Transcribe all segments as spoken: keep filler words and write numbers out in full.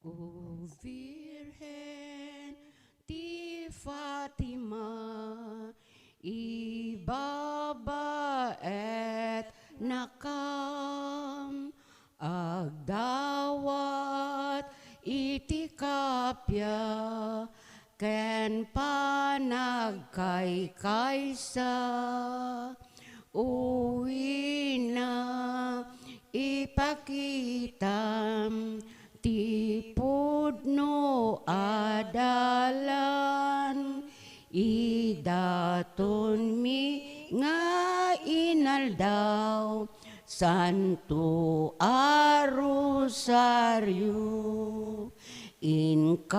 O Birhen ti Fatima, ibabaetnakam, agdawat iti kappia ken panagkaykaysa. Uwina, ipakitam ti pudno a dalan. Idatonmi nga inaldaw, Santo a Rosario. Inkarim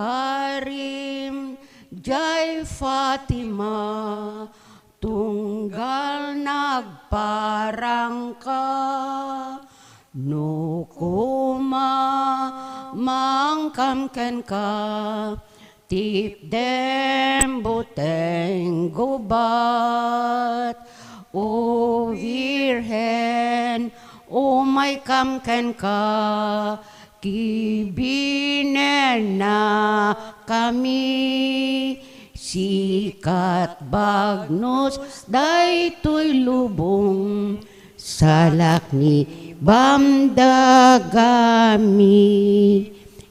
jay Fatima, tunggal nagparangka. No koma, mangkam kenka, tipdem buteng gubat. O Birhen, umaykam kenka, kibinennakami. Sikat bagnos daytoy lubong, salak ni bamdagami.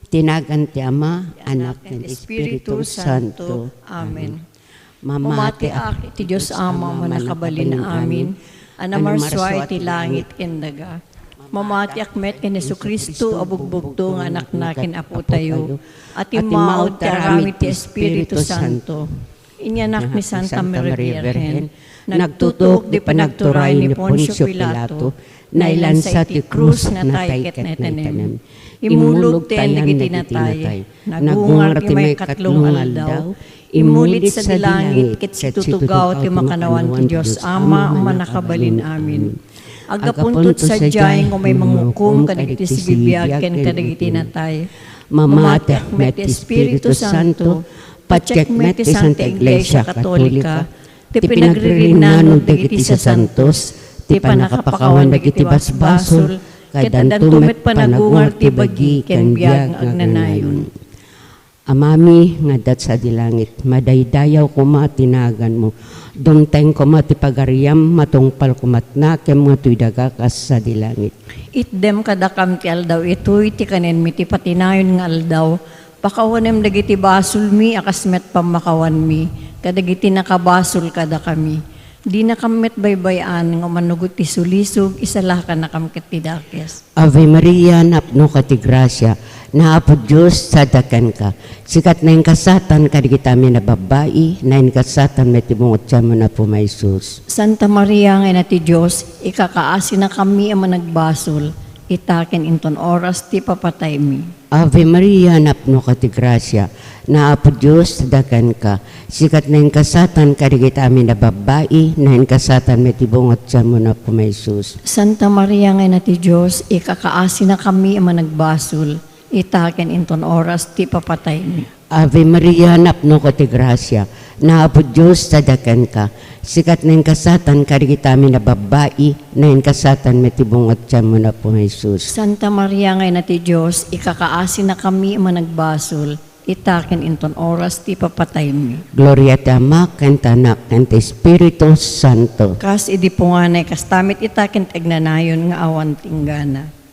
Ti nagan ti Ama, Anak, ken Espiritu Santo. Amen. Mamati ak iti Dios Ama a Mannakabalin amin, a namarsua iti langit ken daga. Mamati ak met ken Jesu-Cristo a bugbugto nga Anakna ken Apotayo, a timmaud ti aramid ti Espiritu Santo. Inyanak ni Santa Maria Birhen, nagtutuok di panagturay ni Poncio Pilato, nailansa ti krus, natay ket naitanem. Immulog ti ayan dagiti natay, nagungar ti maikatlo nga aldaw, immulit sadi langit ket situtugaw ti makannawan ti Dios Ama a Mannakabalin amin. Aggapunto sadiay nga umay mangukom kadagiti sibibiag ken kadagiti natay. Mamati ak met ti Espiritu Santo, patiek met ti Santa Iglesia Katolika, ti pinagririnnano dagiti sasantos, ti pannakapakawan dagiti basbasol, ket addanto met panagungar ti bagi ken biag nga agnanayon. Amami nga adda sadi langit, madaydayaw koma ti naganmo. Dumteng koma ti pagariam, matungpal koma ti nakem nga toy daga kas sadi langit. Itdem kadakam ti aldaw itoy ti kanenmi ti patinayon nga aldaw. Pakawanem dagiti basolmi a kas met pammakawanmi kadagiti nakabasol kadakami. Dinakam met baybay-an nga umanugot ti sulisog, isalakannakam ket ti dakes. Ave Maria, napnoka ti grasia, ni Apo Dios sada kenka. Sikat naingasatan kadagiti amin a babbai, naingasatan met ti bunga ti tianmo, Apo Jesus. Santa Maria nga Ina ti Dios, ikakaasinakami a managbasol, ita ken inton oras ti papataymi. Ave Maria, napnoka ti grasia, ni Apo Dios sada kenka. Sikat naingasatan kadagiti amin a babbai, naingasatan met ti bunga ti tianmo, Apo Jesus. Santa Maria nga Ina ti Dios, ikakaasinakami a managbasol, ita ken inton oras ti papataymi. Ave Maria, napnoka ti grasia, ni Apo Dios sada kenka. Sikat naingasatan kadagiti amin a babbai, naingasatan met ti bunga ti tianmo, Apo Jesus. Santa Maria nga Ina ti Dios, ikakaasinakami a managbasol, ita ken inton oras ti papataymi. Gloria ti Ama, ken ti Anak, ken ti Espiritu Santo. Kas idi punganay, kasta met ita ken ti agnanayon nga awan ti inggana.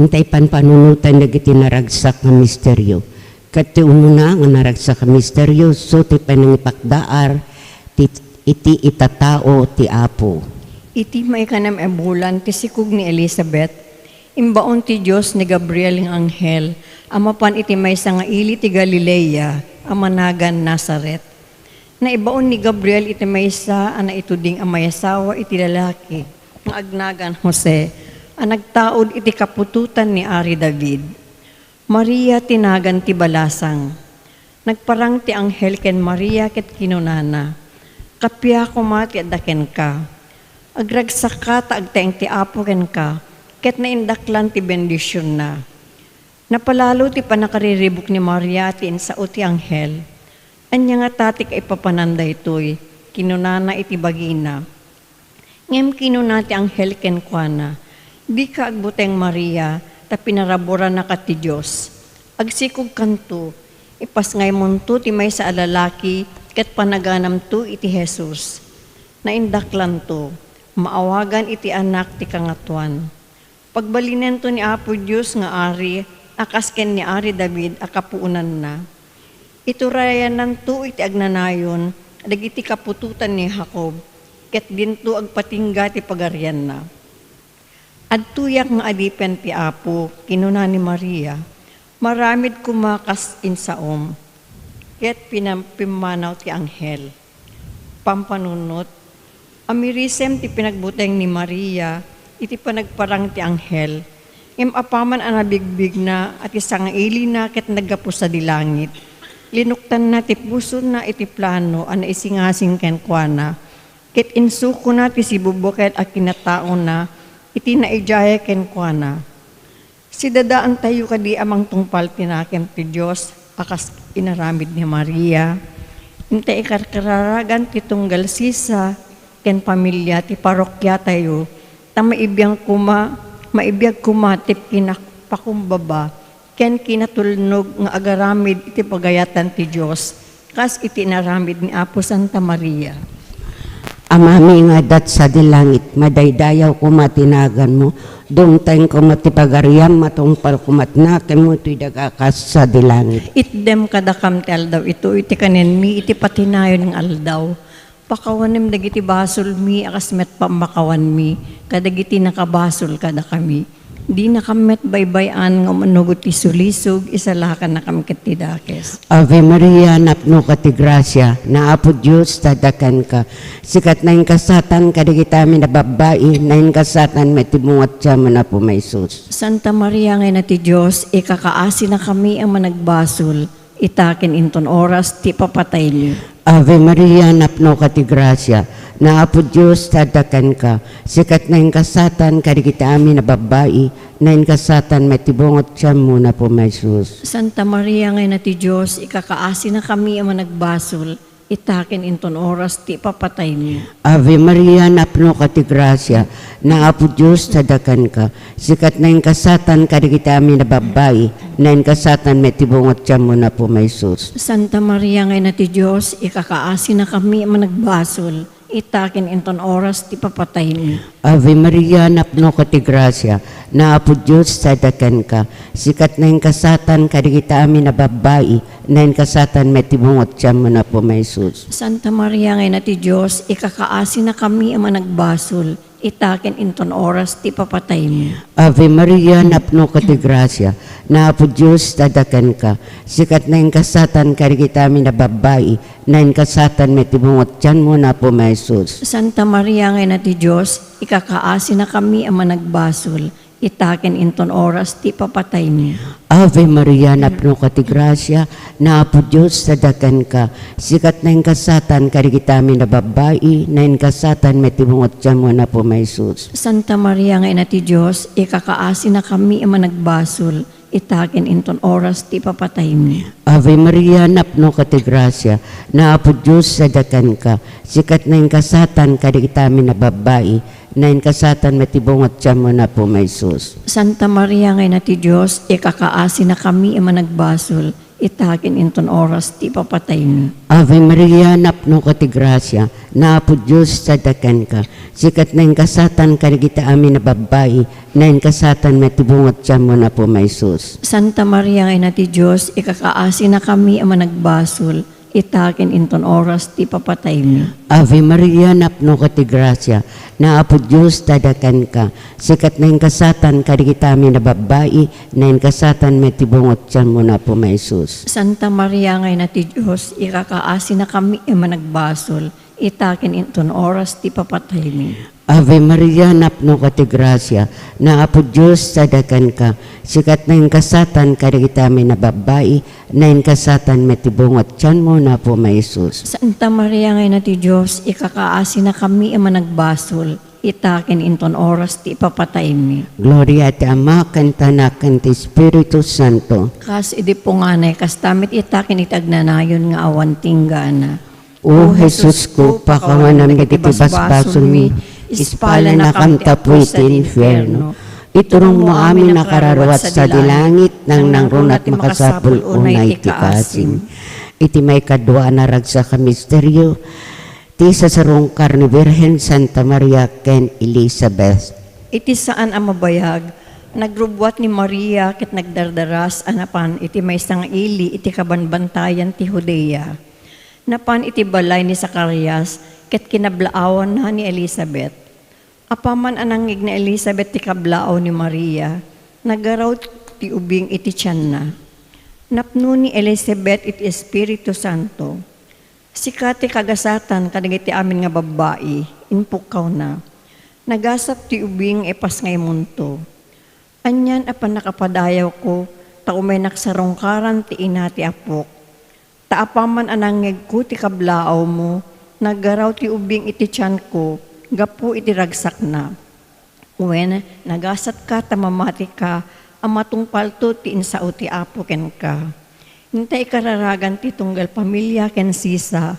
Intay panpanunotan dagiti naragsak nga misterio. Ket ti umuna nga naragsak nga misterio, isu ti panangipakdaar ti, iti itatao ti Apo. Iti maikanem a bulan ti sikog ni Elisabet, imbaon ti Dios ni Gabriel nga anghel a mapan iti maysa nga ili ti Galilea a managan Nazaret. Naibaon ni Gabriel iti maysa a naituding a mayasawa iti lalaki nga agnagan Jose, a nagtaud iti kaputotan ni Ari David. Maria ti nagan ti balasang. Nagparang ti anghel ken Maria ket kinunana, "Kappia koma ti adda kenka. Agragsakka ta agtaeng ti Apo kenka, ket naindaklan ti bendisionna." Napalalo ti pannakariribuk ni Maria ti insao ti anghel. "Ania ngata ti kaipapanan daytoy? kinunana iti bagina. Ngem kinuna ti anghel kenkuana, "Dika agbuteng, Maria, ta pinaraburanaka ti Dios. Agsikogkanto, ipasngaymonto ti maysa a lalaki ket panaganamto iti Jesus. Naindaklanto, maawagan iti Anak ti Kangatoan. Pagbalinento ni Apo Dios nga Ari a kas ken ni Ari David a kapuonanna. Iturayananto iti agnanayon dagiti kaputotan ni Jacob, ket dinto agpatingga ti pagarianna." "Adtoyak nga adipen ti Apo," kinuna ni Maria. "Maramid koma kas insaom." Ket pinam-, pimmanaw ti anghel. Pampanunot, amirisem ti pinagbuteng ni Maria iti panagparang ti anghel, ngem apaman a nabigbigna a ti sangailina ket naggapu sadi langit, linuktanna ti pusona iti plano a naisingasing kenkuana, ket insukona ti sibubukel a kinataona iti naidiay kenkuana. Sidadaantayo kadi a mangtungpal ti nakem ti Dios a kas inaramid ni Maria? Inta ikarkaragan ti tunggal sisa ken familia ti parrokiatayo, ta maibiag koma, maibiag koma ti kinapakumbaba ken kinatulnog nga agaramid iti pagayatan ti Dios, kas iti inaramid ni Apo Santa Maria. Amami nga adda sadi langit, madaydayaw koma ti naganmo, dumteng koma ti pagariam, matungpal koma ti nakemmo toy daga kas sadi langit. Itdem kadakam ti aldaw itoy ti kanenmi iti patinayon nga aldaw. Pakawanem dagiti basolmi a kas met pammakawanmi kadagiti nakabasol kadakami. Dinakam met baybay-an nga umannurot ti sulisog, isalakannakam ket ti dakes. Ave Maria, napnoka ti grasia, ni Apo Dios adda kenka. Sika ti nainkasaatan kadagiti amin a babbai, nainkasaatan met ti bunga ti tiammo, Apo, nga Jesus. Santa Maria nga Ina ti Dios, ikakaasinakami a managbasol, ita ken inton oras ti ipapataymi. Ave Maria, napnoka ti grasia, ni Apo Dios adda kenka. Sika ti nainkasaatan kadagiti amin a babbai, nainkasaatan met ti bunga ti tiammo, Apo, nga Jesus. Santa Maria nga Ina ti Dios, ikakaasinakami a managbasol, ita ken inton oras ti ipapataymi. Ave Maria, napnoka ti grasia, ni Apo Dios adda kenka. Sika ti nainkasaatan kadagiti amin a babbai, nainkasaatan met ti bunga ti tiammo, Apo, nga Jesus. Santa Maria nga Ina ti Dios, ikakaasinakami a managbasol, ita ken inton oras ti ipapataymi. Ave Maria, napnoka ti grasia, ni Apo Dios adda kenka. Sika ti nainkasaatan kadagiti amin a babbai, nainkasaatan met ti bunga ti tiammo, Apo, nga Jesus. Santa Maria nga Ina ti Dios, ikakaasinakami a managbasol, ita ken inton oras ti ipapataymi. Ave Maria, napnoka ti grasia, ni Apo Dios adda kenka. Sika ti nainkasaatan kadagiti amin a babbai, nainkasaatan met ti bunga ti tiammo, Apo, nga Jesus. Santa Maria nga Ina ti Dios, ikakaasinakami a managbasol, ita ken inton oras ti ipapataymi. Ave Maria, napnoka ti grasia, ni Apo Dios adda kenka. Sika ti nainkasaatan kadagiti amin a babbai, nainkasaatan met ti bunga ti tiammo, Apo, nga Jesus. Santa Maria nga Ina ti Dios, ikakaasinakami a managbasol, ita ken inton oras ti ipapataymi. Ave Maria, napnoka ti grasia, ni Apo Dios adda kenka. Sika ti nainkasaatan kadagiti amin a babbai, nainkasaatan met ti bunga ti tiammo, Apo, nga Jesus. Santa Maria nga Ina ti Dios, ikakaasinakami a managbasol, ita ken inton oras ti ipapataymi. Ave Maria, napnoka ti grasia, ni Apo Dios adda kenka. Sika ti nainkasaatan kadagiti amin a babbai, nainkasaatan met ti bunga ti tiammo, Apo, nga Jesus. Santa Maria nga Ina ti Dios, ikakaasinakami a managbasol, ita ken inton oras ti ipapataymi. Ave Maria, napnoka ti grasia, ni Apo Dios adda kenka. Sika ti nainkasaatan kadagiti amin a babbai, nainkasaatan met ti bunga ti tiammo, Apo, nga Jesus. Santa Maria nga Ina ti Dios, ikakaasinakami a managbasol, ita ken inton oras ti ipapataymi. Ave Maria, napnoka ti grasia, ni Apo Dios adda kenka. Sika ti nainkasaatan kadagiti amin a babbai, nainkasaatan met ti bunga ti tiammo, Apo, nga Jesus. Santa Maria nga Ina ti Dios, ikakaasinakami a managbasol, ita ken inton oras ti ipapataymi. Gloria ti Ama, ken ti Anak, ken ti Espiritu Santo. Kas idi punganay, kasta met ita ken iti agnanayon nga awan tinggana. O Jesusko, pakawanam dagiti basbasolmi, ispalanakam ti apuy ti infierno. Iturongmo amin a kararuat sadi langit, nangnangruna ti makasapul unay ti kaasim. Iti maikadua a naragsak a misterio, ti sasarungkar ni Birhen Santa Maria ken Elizabeth. Iti saan a mabayag, nagrubbuat ni Maria ket nagdardaras a napan iti maysa nga ili iti kabanbantayan ti Judea. Napan iti balay ni Zacarias ket kinablaawanna ni Elizabeth. Apaman a nangngeg ni Elizabeth ti kablaaw ni Maria, naggaraw ti ubing iti tianna. Napno ni Elizabeth iti Espiritu Santo. "Sika ti kagasatan kadagiti amin nga babbai," impukkawna. "Nagasat ti ubing nga ipasngaymonto. Anian a pannakapadayawko ta umay naksarungkaran ti ina ti Apok. Ta apaman a nangngegko ti kablaawmo, naggaraw ti ubing iti tianko gapu iti ragsakna. Wen, nagasatka ta mamatika a matungpalto ti insao ti Apo kenka." Inta ikararagan ti tunggal pamilia ken sisa,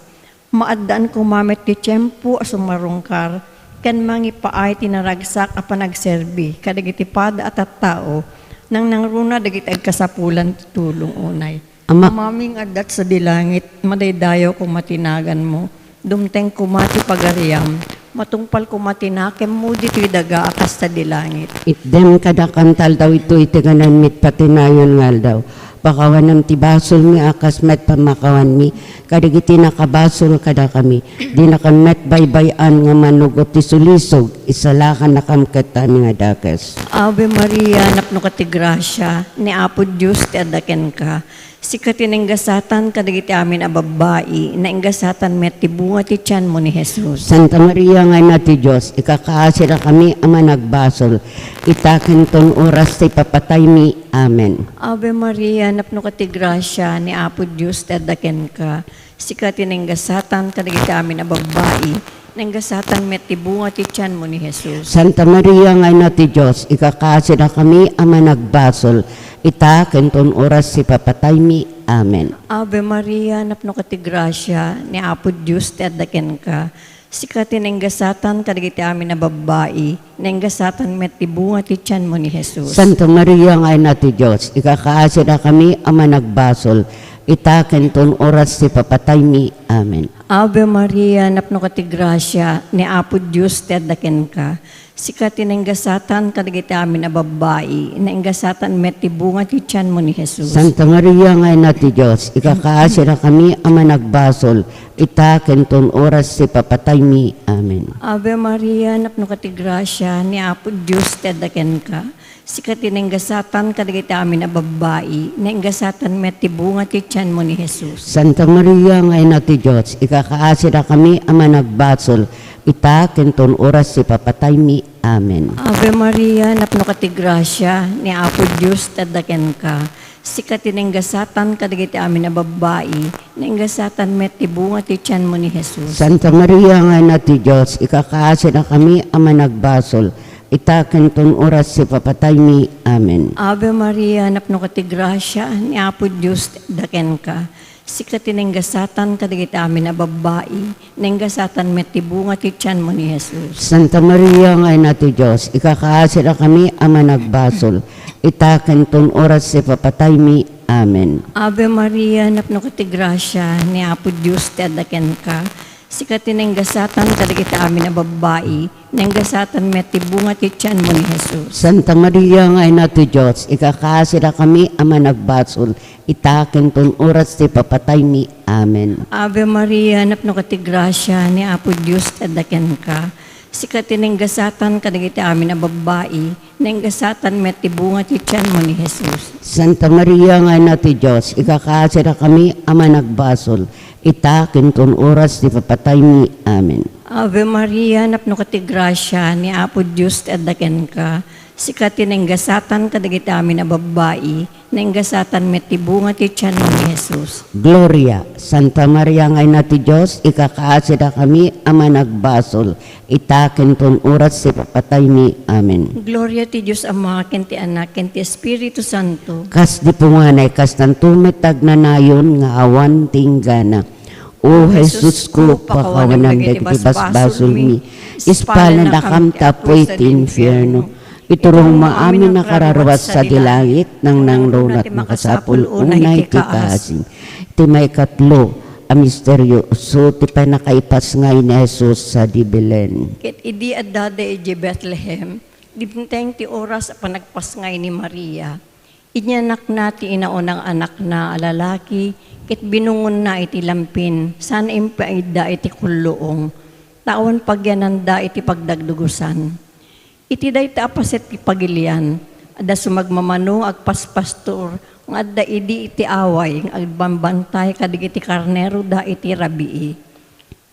maaddaan koma met ti tiempo a sumarungkar ken mangipaay ti naragsak a panagserbi kadagiti pada a tattao, nangnangruna dagiti agkasapulan ti tulong unay. Ama- Amami nga adda sadi langit, madaydayaw koma ti naganmo. Dumteng koma ti pagariam, matungpal koma ti nakemmo ditoy daga a kas sadi langit. Itdem kadakam ta aldaw iti kanan met patinayon nga aldaw. Pakawanam ti basolmi a kas met pammakawanmi kadagiti nakabasol kadakami. Dinakam met baybay-an nga manugot ti sulisog, isalakannakam ket amin nga dakes. Ave Maria, napnoka ti grasia, ni Apo Dios ti adda kenka. Sika ti nainggasatan kadagiti amin a babbai, nainggasatan met ti bunga ti tianmo ni Jesus. Santa Maria nga Ina ti Dios, ikakaasidakami a managbasol, ita ken ton oras ti papataymi. Amen. Ave Maria, napnoka ti grasia, ni Apo Dios ti adda kenka. Sika ti nainggasatan kadagiti amin a babbai, nainggasatan met ti bunga ti tianmo ni Jesus. Santa Maria nga Ina ti Dios, ikakaasidakami a managbasol, ita ken ton oras ti papataymi. Amen. Ave Maria, napnoka ti grasia, ni Apo Dios ti adda kenka. Sika ti nainggasatan kadagiti amin a babbai, nainggasatan met ti bunga ti tianmo ni Jesus. Santa Maria nga Ina ti Dios, ikakaasidakami a managbasol, ita ken ton oras ti papataymi. Amen. Ave Maria, napnoka ti grasia, ni Apo Dios ti adda kenka. Sika ti nainggasatan kadagiti amin a babbai, nainggasatan met ti bunga ti tianmo ni Jesus. Santa Maria nga Ina ti Dios, ikakaasidakami a managbasol, ita ken ton oras ti papataymi. Amen. Ave Maria, napnoka ti grasia, ni Apo Dios ti adda kenka. Sika ti nainggasatan kadagiti amin a babbai, nainggasatan met ti bunga ti tianmo ni Jesus. Santa Maria nga Ina ti Dios, ikakaasidakami a managbasol, ita ken ton oras ti papataymi. Amen. Ave Maria, napnoka ti grasia, ni Apo Dios ti adda kenka. Sika ti nainggasatan kadagiti amin a babbai, nainggasatan met ti bunga ti tianmo ni Jesus. Santa Maria nga Ina ti Dios, ikakaasidakami a managbasol, ita ken ton oras ti papataymi. Amen. Ave Maria, napnoka ti grasia, ni Apo Dios ti adda kenka. Sika ti nainggasatan kadagiti amin a babbai, nainggasatan met ti bunga ti tianmo ni Jesus. Santa Maria nga Ina ti Dios, ikakaasidakami a managbasol, ita ken ton oras ti papataymi. Amen. Ave Maria, napnoka ti grasia, ni Apo Dios ti adda kenka. Sika ti nainggasatan kadagiti amin a babbai, nainggasatan met ti bunga ti tianmo ni Jesus. Santa Maria nga Ina ti Dios, ikakaasidakami a managbasol, ita ken ton oras ti papataymi. Amen. Ave Maria, napnoka ti grasia, ni Apo Dios ti adda kenka. Sika ti nainggasatan kadagiti amin a babbai, nainggasatan met ti bunga ti tianmo ni Jesus. Santa Maria nga Ina ti Dios, ikakaasidakami a managbasol, ita ken ton oras ti papataymi. Amen. Ave Maria, napnoka ti grasia, ni Apo Dios ti adda kenka. Sika ti nainggasatan kadagiti amin a babbai, nainggasatan met ti bunga ti tianmo ni Jesus. Gloria, Santa Maria nga Ina ti Dios, ikakaasidakami a managbasol, ita ken ton oras ti papataymi. Amen. Gloria ti Dios Ama, ken ti Anak, ken ti Espiritu Santo. Kas di punganay, kastanto met agnanayon nga awan ti inggana. O Jesusko, pakawanam dagiti basbasolmi, ispalanakam ti apuy ti infierno. Iturongmo amin a kararua sadi langit, nangnangruna ti makasapul unay ti kaasi. Ti maikatlo a misterioso, ti pannakaipasngay ni Jesus sadi Belen. Ket idi adda idiay Betlehem, dimteng ti oras a panagpasngay ni Maria. Inyanakna ti inaunang anakna a lalaki, ket binungonna iti lampin, sana impaidda iti kulluong, ta awan pagyananda iti pagdagdugosan. Iti dayta a paset ti pagilian, adda sumagmamano nga agpaspastor nga adda idi iti away nga agbambantay kadagiti karneroda iti rabii.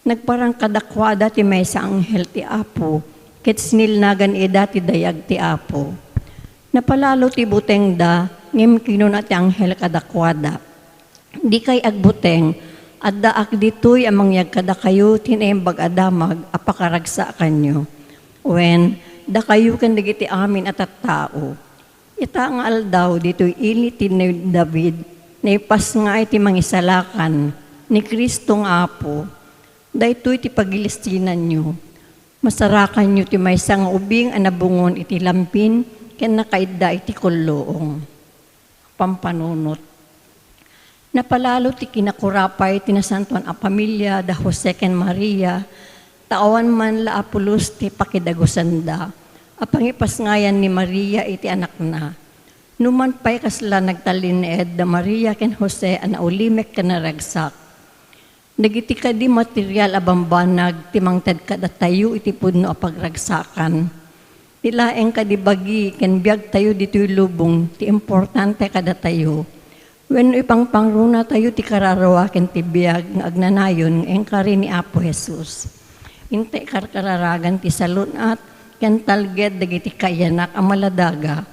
Nagparang kadakuada ti maysa a anghel ti Apo, ket sinilnagan ida ti dayag ti Apo. Napalalo ti butengda, ngem kinuna ti anghel kadakuada, "Dikay agbuteng, addaak ditoy a mangyag kadakayo ti Naimbag a Damag a pakaragsaakanyo. Wen, dakayo ken dagiti amin a tattao. Ita nga aldaw ditoy ili ti ni David, naipasngay ti Mangisalakan, ni Cristo nga Apo. Daytoy ti pagilisinanyo. Masarakanyo ti maysa nga ubing a nabungon iti lampin ken nakaidda iti kulluong." Pampanunot. Napalalo ti kinakurapay ti nasantoan a pamilia da Jose ken Maria, ta awan man la a pulos ti pakidagusanda a pangipasngayan ni Maria iti anakna. Numan pay kasla nagtalinaed da Maria ken Jose a naulimek ken naragsak. Dagiti kadi material a bambanag ti mangted kadatayo iti pudno a pagragsakan. Ti laeng kadi bagi ken biagtayo ditoy lubong ti importante kadatayo. Wenno ipangpangrunatayo ti kararua ken ti biag nga agnanayon nga inkari ni Apo Jesus. Inta ikarkararagan ti salun-at ken talged dagiti kaiyanak a maladaga,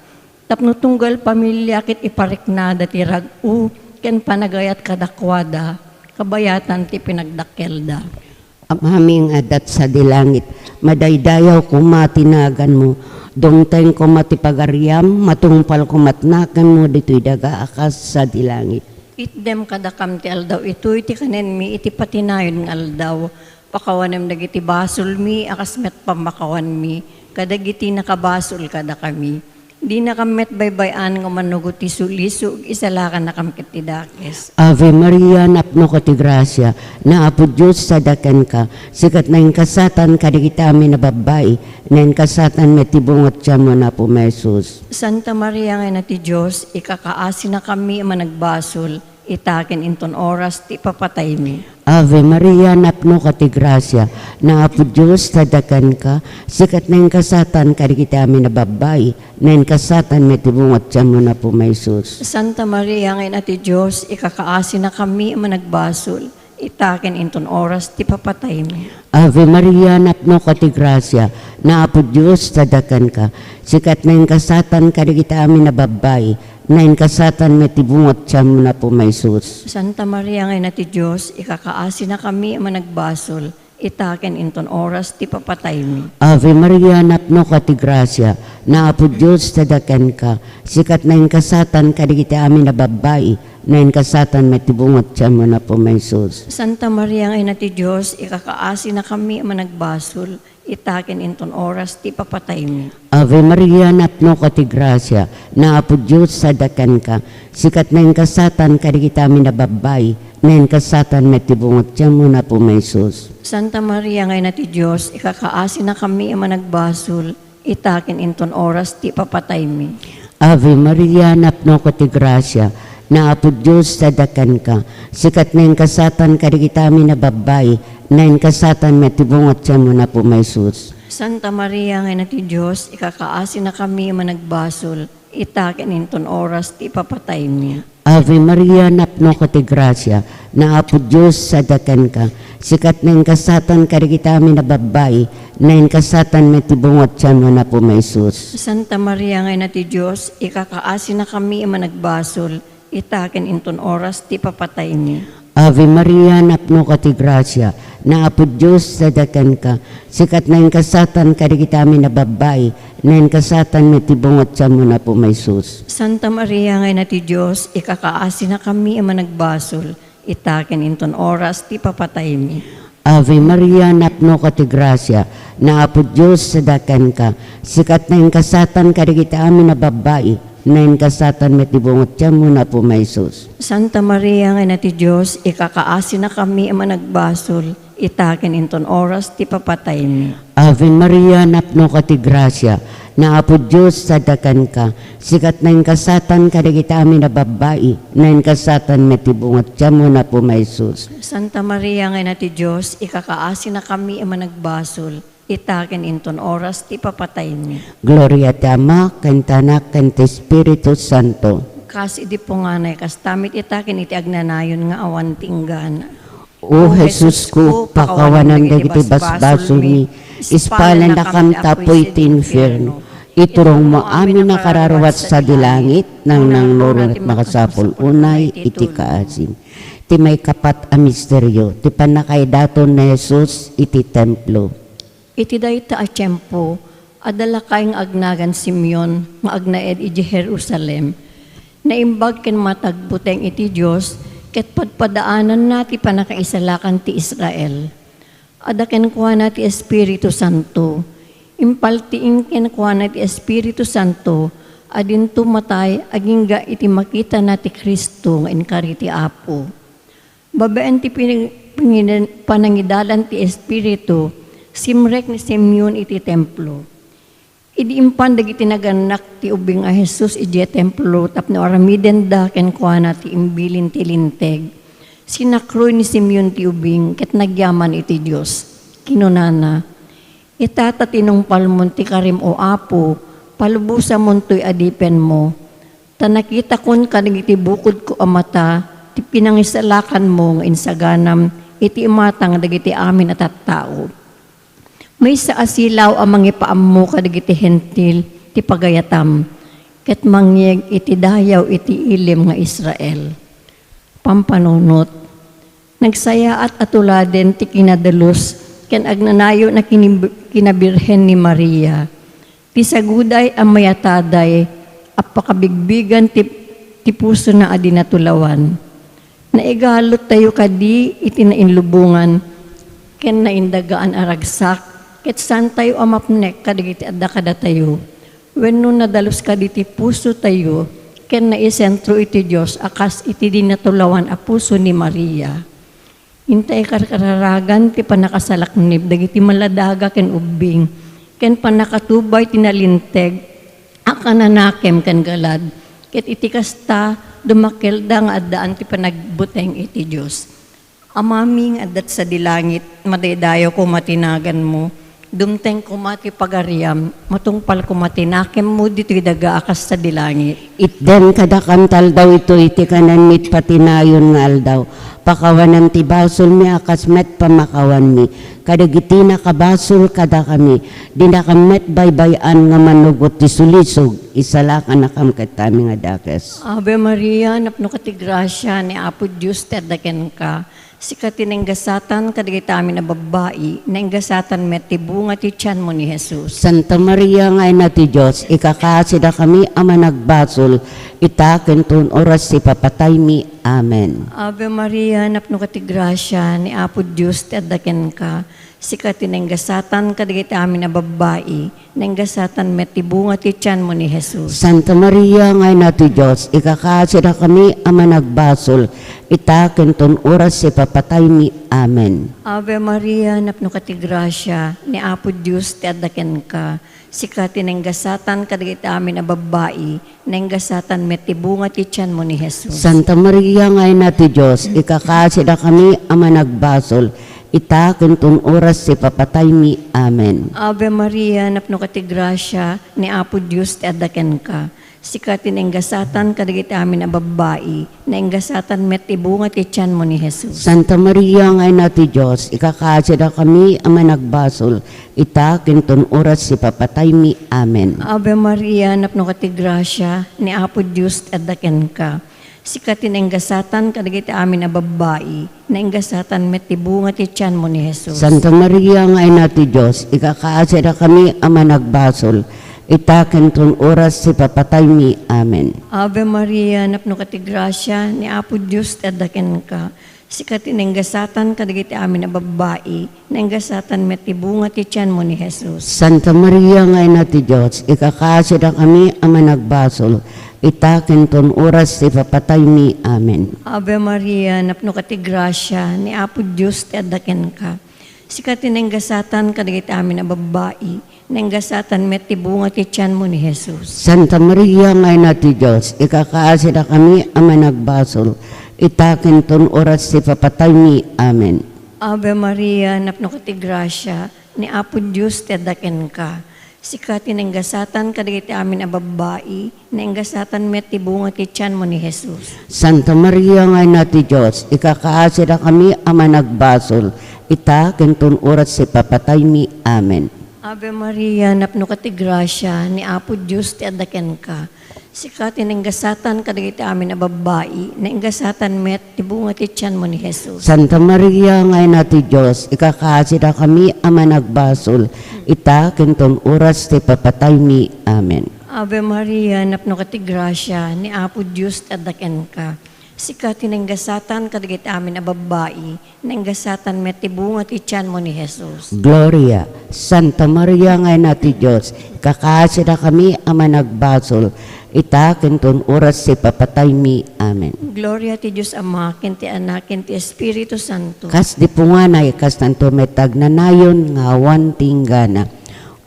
tapno tunggal pamilia ket ipariknada ti rag-o ken panagayat kadakuada, kabayatan ti pinagdakkelda. Amami nga adda sadi langit, madaydayaw koma ti naganmo, dumteng koma ti pagariam, matungpal koma ti naganmo ditoy daga a kas sadi langit. Itdem kadakam ti aldaw itoy ti kanenmi iti patinayon nga aldaw. Pakawanem dagiti basolmi a kas met pammakawanmi kadagiti nakabasol kadakami. Dinakam met baybay-an nga umanugot ti sulisog, isalakannakam ket ti dakes. Ave Maria, napnoka ti grasia, ni Apo Dios sadi kenka, sika ti nainkasatan kadagiti amin a babbai, nainkasatan met ti bunga ti tianmo, Apo Jesus. Santa Maria nga Ina ti Dios, ikakaasinakami a managbasol, ita ken inton oras ti ipapataymi. Ave Maria, napnoka ti grasia, ni Apo Dios sadi kenka, sika ti nainkasatan kadagiti amin a babbai, nainkasatan met ti bunga ti tianmo, Apo Jesus. Santa Maria nga Ina ti Dios, ikakaasinakami a managbasol, ita ken inton oras ti ipapataymi. Ave Maria, napnoka ti grasia, ni Apo Dios sadi kenka, sika ti nainkasatan kadagiti amin a babbai, nainkasatan met ti bunga ti tianmo, Apo Jesus. Santa Maria nga Ina ti Dios, ikakaasinakami a managbasol, ita ken inton oras ti ipapataymi. Ave Maria, napnoka ti grasia, ni Apo Dios sadi kenka, sika ti nainkasatan kadagiti amin a babbai, nainkasatan met ti bunga ti tianmo, Apo Jesus. Santa Maria nga Ina ti Dios, ikakaasinakami a managbasol, ita ken inton oras ti ipapataymi. Ave Maria, napnoka ti grasia, ni Apo Dios sadi kenka, sika ti nainkasatan kadagiti amin a babbai, nainkasatan met ti bunga ti tianmo, Apo Jesus. Santa Maria nga Ina ti Dios, ikakaasinakami a managbasol, ita ken inton oras ti ipapataymi. Ave Maria, napnoka ti grasia, ni Apo Dios sadi kenka, sika ti nainkasatan kadagiti amin a babbai, nainkasatan met ti bunga ti tianmo, Apo Jesus. Santa Maria nga Ina ti Dios, ikakaasinakami a managbasol, ita ken inton oras ti ipapataymi. Ave Maria, napnoka ti grasia, ni Apo Dios sadi kenka, sika ti nainkasatan kadagiti amin a babbai, nainkasatan met ti bunga ti tianmo, Apo Jesus. Santa Maria nga Ina ti Dios, ikakaasinakami a managbasol, ita ken inton oras ti ipapataymi. Ave Maria, napnoka ti grasia, ni Apo Dios sadi kenka, sika ti nainkasatan kadagiti amin a babbai, nainkasatan met ti bunga ti tianmo, Apo Jesus. Santa Maria nga Ina ti Dios, ikakaasinakami a managbasol, ita ken inton oras ti papataymi. Ave Maria, napnoka ti grasia, ni Apo Dios sadakanka. Sika ti naingasatan kadagiti amin a babbai, naingasatan met ti bunga ti tianmo, ni Apo Jesus. Santa Maria nga Ina ti Dios, ikakaasinakami a managbasol, ita ken inton oras ti papataymi. Ave Maria, napnoka ti grasia, ni Apo Dios sadakanka. Sika ti naingasatan kadagiti amin a babbai, naingasatan met ti bunga ti tianmo, ni Apo Jesus. Santa Maria nga Ina ti Dios, ikakaasinakami a managbasol, ita ken inton oras ti papataymi. Gloria ti Ama, ken ti Anak, ken ti Espiritu Santo. Kas idi punganay, kasta met ita ken iti agnanayon nga awan ti inggana. O Jesusko, pakawanam dagiti basbasolmi, ispalannakam ta apuy ti infierno. Iturongmo amin a kararuat sadi langit, nangnangrurat makasapul unay iti kaasim. Ti maikapat a misterio, ti pannakaidaton ni Jesus iti templo. Iti dayta a tiempo, adda lakay nga agnagan Simeon nga agnaed idiay Jerusalem. Naimbag ken matagbuteng iti Dios ket padpadaananna ti pannakaisalakan ti Israel. Adda kenkuana ti Espiritu Santo. Impaltiing kenkuana ti Espiritu Santo a dinto matay agingga iti makitana ti Cristo nga inkari ti Apo. Babaen ti pini-, pangin-, panangidalan ti Espiritu, simrek ni Simeon iti templo. Idi impan dagiti nagannak ti ubing a Jesus idiay templo tapno aramidenda kenkuana ti imbilin ti Linteg, sinakroy ni Simeon ti ubing ket nagyaman iti Dios. Kinunana, "Ita ta tinungpalmon ti karim, O Apo, palubosamontoy adipenmo. Ta nakitakon kadagiti bukodko a mata ti pinangisalakanmo nga insaganam iti imatang dagiti amin a tattao. Maysa a silaw a mangipaammo kadagiti Hentil ti pagayatam, ket mangyeg iti dayaw iti ilim nga Israel." Pampanunot. Nagsayaat a tuladen ti kinadalus ken agnanayon a kinib-, kinabirhen ni Maria. Ti saguday a mayataday a pakabigbigan ti, ti pusona a dinatulawan. Naigaluttayo kadi iti nainlubongan ken naindagaan a ragsak, ket saantayo a mapnek kadagiti adda kadatayo. Wenno nadalus kadi ti pusotayo ken naisentro iti Dios a kas iti dinatulawan a puso ni Maria. Intay karkararagan ti pannakasalaknib dagiti maladaga ken ubbing, ken pannakatubay ti nalinteg a kananakem ken galad, ket iti kasta, dumakkelda nga addaan ti panagbuteng iti Dios. Amami nga adda sadi langit, madaydayaw koma ti naganmo, dumteng koma ti pagariam, matungpal koma ti nakemmo ditoy daga a kas sadi langit. Itdem kadakam ti aldaw itoy ti kananmi iti patinayon nga aldaw. Pakawanam ti basolmi a kas met pamakawanmi kadagiti nakabasol kadakami. Dinakam met baybay-an nga manugot ti sulisog, isalakanakam ket amin a dakes. Ave Maria, napnoka ti grasia, ni Apo Dios ti adda kenka. Sika ti naingasatan kadagiti amin a babbai, naingasatan met ti bunga ti tianmo ni Jesus. Santa Maria nga Ina ti Dios, ikakaasidakami a managbasol, ita ken ton oras ti papataymi. Amen. Ave Maria, napnoka ti grasia, ni Apo Dios ti adda kenka. Sika ti naingasatan kadagiti amin a babbai, naingasatan met ti bunga ti tianmo ni Jesus. Santa Maria nga Ina ti Dios, ikakaasidakami a managbasol, ita ken ton oras ti papataymi. Amen. Ave Maria, napnoka ti grasia, ni Apo Dios ti adda kenka. Sika ti naingasatan kadagiti amin a babbai, naingasatan met ti bunga ti tianmo ni Jesus. Santa Maria nga Ina ti Dios, ikakaasidakami a managbasol, ita ken ton oras ti papataymi. Amen. Ave Maria, napnoka ti grasia, ni Apo Dios ti adda kenka. Sika ti naingasatan kadagiti amin a babbai, naingasatan met ti bunga ti tianmo ni Jesus. Santa Maria nga Ina ti Dios, ikakaasidakami a managbasol, ita ken ton oras ti papataymi. Amen. Ave Maria, napnoka ti grasia, ni Apo Dios ti adda kenka. Sika ti naingasatan kadagiti amin a babbai, naingasatan met ti bunga ti tianmo ni Jesus. Santa Maria nga Ina ti Dios, ikakaasidakami a managbasol, ita ken ton oras ti papataymi. Amen. Ave Maria, napnoka ti grasia, ni Apo Dios ti adda kenka. Sika ti nainggasatan kadagiti amin a babbai, nainggasatan met ti bunga ti tianmo ni Jesus. Santa Maria nga Ina ti Dios, ikakaasidakami a managbasol, ita ken ton oras ti papataymi. Amen. Ave Maria, napnoka ti grasia, ni Apo Dios ti adda kenka. Sika ti nainggasatan kadagiti amin a babbai, nainggasatan met ti bunga ti tianmo ni Jesus. Santa Maria nga Ina ti Dios, ikakaasidakami a managbasol, ita ken ton oras ti papataymi. Amen. Ave Maria, napnoka ti grasia, ni Apo Dios ti adda kenka. Sika ti nainggasatan kadagiti amin a babbai, nainggasatan met ti bunga ti tianmo ni Jesus. Santa Maria nga Ina ti Dios, ikakaasidakami a managbasol, ita ken ton oras ti papataymi. Amen. Ave Maria, napnoka ti grasia, ni Apo Dios ti adda kenka. Sika ti nainggasatan kadagiti amin a babbai, nainggasatan met ti bunga ti tianmo ni Jesus. Santa Maria nga Ina ti Dios, ikakaasidakami a managbasol, ita ken ton oras ti papataymi. Amen. Ave Maria, napnoka ti grasia, ni Apo Dios ti adda kenka. Sika ti nainggasatan kadagiti amin a babbai, nainggasatan met ti bunga ti tianmo ni Jesus. Gloria, Santa Maria nga Ina ti Dios, ikakaasidakami a managbasol, ita ken ton oras ti papataymi. Amen. Gloria ti Dios Ama, ken ti Anak, ken ti Espiritu Santo. Kas di punganay, kastanto met agnanayon nga awan ti inggana.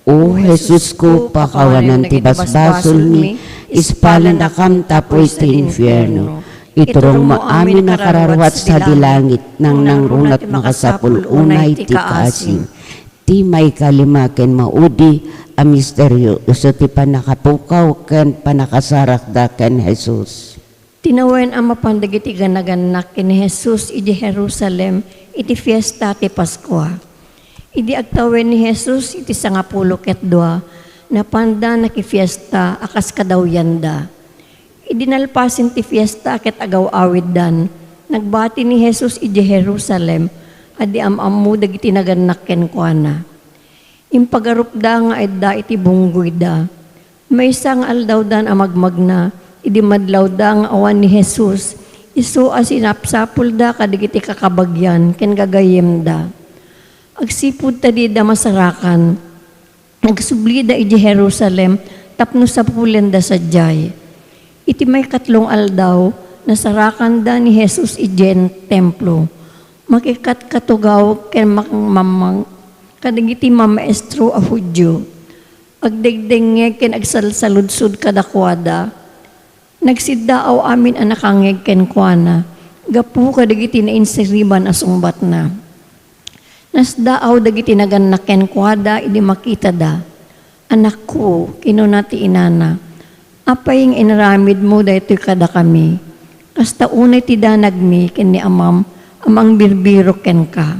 O Jesusko, pakawanem ti basbasolmi, ispalendakam tapno iti infierno. Iturongmo amin a kararuat sadi langit, nangnangruna ti makasapul unay ti kaasim. Ti maikalima ken maudi a misterio, isu ti pannakapukaw ken pannakasarakda ken Jesus. Tinawen a mapan dagiti ganagannak ken ni Jesus idiay Jerusalem iti fiesta ti Paskua. Idi agtawen ni Jesus iti sangapulo ket dua, napanda nakifiesta a kas kadawyanda. Idi nalpasen ti fiesta ket agaw-awiddan, nagbati ni Jesus idiay Jerusalem a di am-ammo dagiti nagannak kenkuana. Impagarupda nga adda iti bunggoyda. Maysa nga aldawdan a magmagna, idi madlawda nga awan ni Jesus, isu a sinapsapulda kadagiti kakabagian ken gagayyemda. Agsipud ta dida masarakan, nagsublida idiay Jerusalem tapno sapulenda sadiay. Iti maikatlo nga aldaw, nasarakanda ni Jesus idiay templo. Makikatkatugaw ken makmangmang kadagiti mamaestro a Judio. Agdengdengngeg ken agsalsaludsod kadakuada. Nagsiddaaw amin a nakangngeg kenkuana gapu kadagiti nainsiriban a sungbatna. Nasdaaw dagiti nagannak kenkuada idi makitada. "Anakko," kinuna ti inana, "apay nga inaramidmo daytoy kadakami? Kasta unay ti danagmi ken ni amam a mangbirbirok kenka."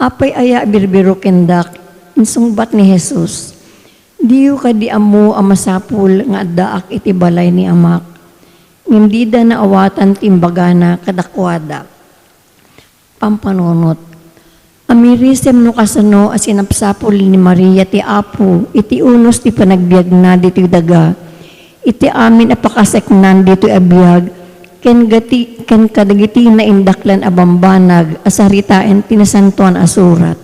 "Apay aya a birbirok kendak?" insungbat ni Jesus. "Diyo kadi ammo a masapul nga addaak iti balay ni Amak?" Ngem dida naawatan ti imbagana kadakuada. Pampanunot. Amirisem no kasano a sinapsapul ni Maria ti Apo iti unos ti panagbiagna ditoy daga. Iti amin a pakaseknan ditoy a biag, ken gati-, ken kadagiti naindaklan a bambanag a saritaen ti Nasantoan a Surat.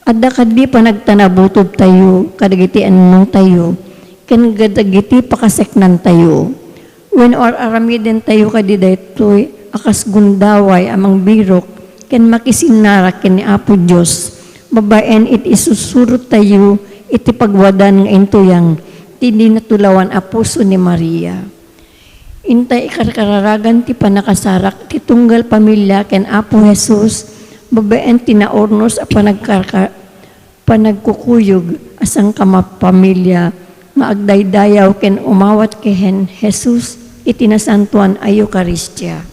Adda kadi panagtanabutobtayo kadagiti annongtayo ken kadagiti pakaseknantayo. Wenno ar-aramidentayo kadi daytoy a kas gundaway a mangbirok ken makisinnarak ken ni Apo Dios, babaen iti isusurottayo iti pagwadan nga intuyang ti dinatulawan a puso ni Maria. Intay ikarkararagan ti pannakasarak ti tunggal pamilia ken Apo Jesus, babaen ti naurnos a panagkarka-, panagkukuyog a sangkamapamilia nga agdaydayaw ken umawat ken Jesus iti Nasantoan a Eukaristia.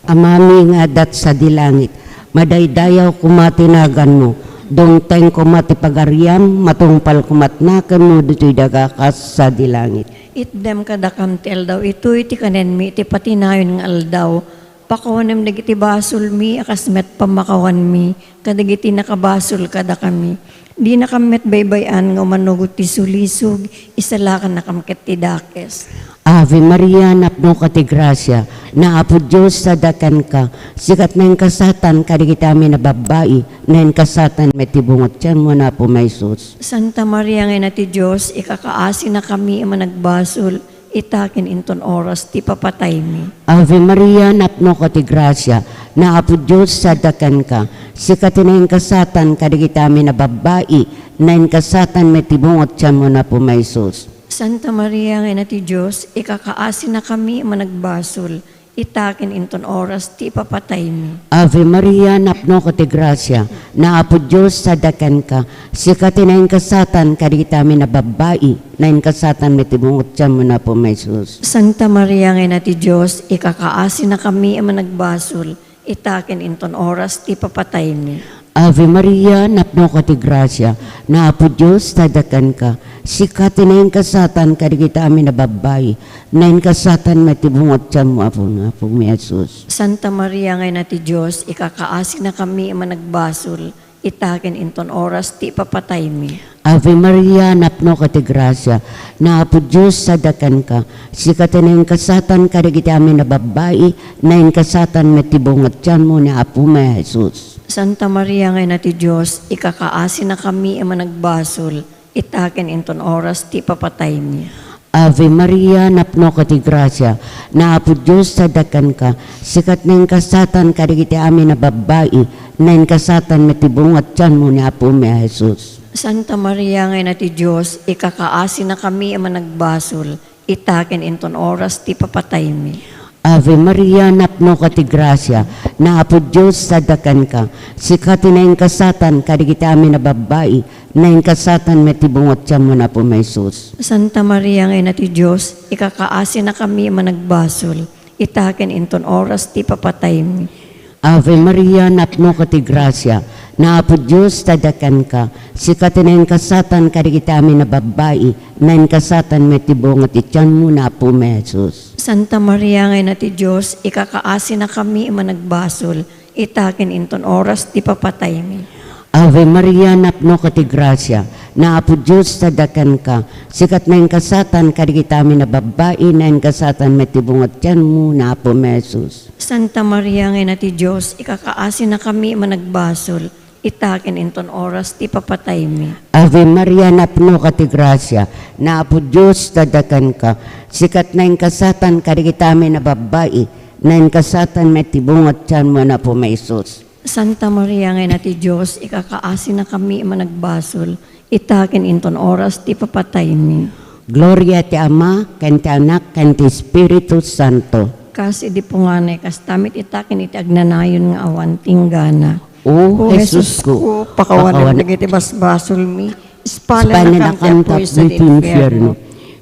Amami nga adda sadi langit, madaydayaw koma ti naganmo, dumteng koma ti pagariam, matungpal koma ti naganmo ditoy daga kas sadi langit. Itdem kadakam ti aldaw itoy ti kanenmi iti patinayon nga aldaw, Pakawanem dagiti basolmi a kas met pammakawanmi kadagiti nakabasol kadakami. Dinakam met baybay-an nga umanugot ti sulisog, isalakannakam ket ti dakes. Ave Maria, napnoka ti grasia, ni Apo Dios sadakanka, sika ti nainkasaatan kadagiti amin a babbai, nainkasaatan met ti bunga ti tianmo ni Apo Jesus. Santa Maria nga Ina ti Dios, ikakaasinakami a managbasol, ita ken inton oras ti papataymi. Ave Maria, napnoka ti grasia, ni Apo Dios sadakanka, sika ti nainkasaatan kadagiti amin a babbai, nainkasaatan met ti bunga ti tianmo ni Apo Jesus. Santa Maria nga Ina ti Dios, ikakaasinakami a managbasol, ita ken inton oras ti ipapataymi. Ave Maria, napnoka ti grasia, ni Apo Dios sadakanka, sika ti nainkasaatan kadagiti amin a babbai, nainkasaatan met ti bunga ti tianmo ni Apo Jesus. Santa Maria nga Ina ti Dios, ikakaasinakami a managbasol, ita ken inton oras ti papataymi. Ave Maria, napnoka ti grasia, ni Apo Dios sadakanka, sika ti nainkasaatan kadagiti amin a babbai, nainkasaatan met ti bunga ti tianmo, Apo, Apomi Jesus. Santa Maria nga Ina ti Dios, ikakaasinakami a managbasol, ita ken inton oras ti ipapataymi. Ave Maria, napnoka ti grasia, ni Apo Dios sadakanka, sika ti nainkasaatan kadagiti amin a babbai, nainkasaatan met ti bunga ti tianmo ni Apomi Jesus. Santa Maria nga Ina ti Dios, ikakaasinakami a managbasol, ita ken inton oras ti ipapataymi. Ave Maria, napnoka ti grasia, ni Apo Dios sadakanka, sika ti nainkasaatan kadagiti amin a babbai, nainkasaatan met ti bunga ti tianmo ni Apomi a Jesus. Santa Maria nga Ina ti Dios, ikakaasinakami a managbasol, ita ken inton oras ti papataymi. Ave Maria, napnoka ti grasia, ni Apo Dios sadakanka, sika ti nainkasaatan kadagiti amin a babbai, nainkasaatan met ti bunga ti tianmo ni Apomi a Jesus. Santa Maria nga Ina ti Dios, ikakaasinakami a managbasol, ita ken inton oras ti papataymi. Ave Maria, napnoka ti grasia, ni Apo Dios sadakanka, sika ti nainkasaatan kadagiti amin a babbai, nainkasaatan met ti bunga ti tianmo ni Apomi a Jesus. Santa Maria nga Ina ti Dios, ikakaasinakami a managbasol, ita ken inton oras ti papataymi. Ave Maria, napnoka ti grasia, ni Apo Dios sadakanka, sika ti nainkasaatan kadagiti amin a babbai, nainkasaatan met ti bunga ti tianmo ni Apomi a Jesus. Santa Maria nga Ina ti Dios, ikakaasinakami a managbasol, ita ken inton oras ti papataymi. Ave Maria, napnoka ti grasia, ni Apo Dios sadakanka, sika ti nainkasaatan kadagiti amin a babbai, nainkasaatan met ti bunga ti tianmo ni Apomi a Jesus. Santa Maria nga Ina ti Dios, ikakaasinakami a managbasol, ita ken inton oras ti papataymi. Gloria ti Ama, ken ti Anak, ken ti Espiritu Santo. Kas idi punganay, kasta met ita ken iti agnanayon nga awan tinggana. O O Jesus ko, pakawanem dagiti basbasolmi, ispalennakam ti apuy sadi infierno.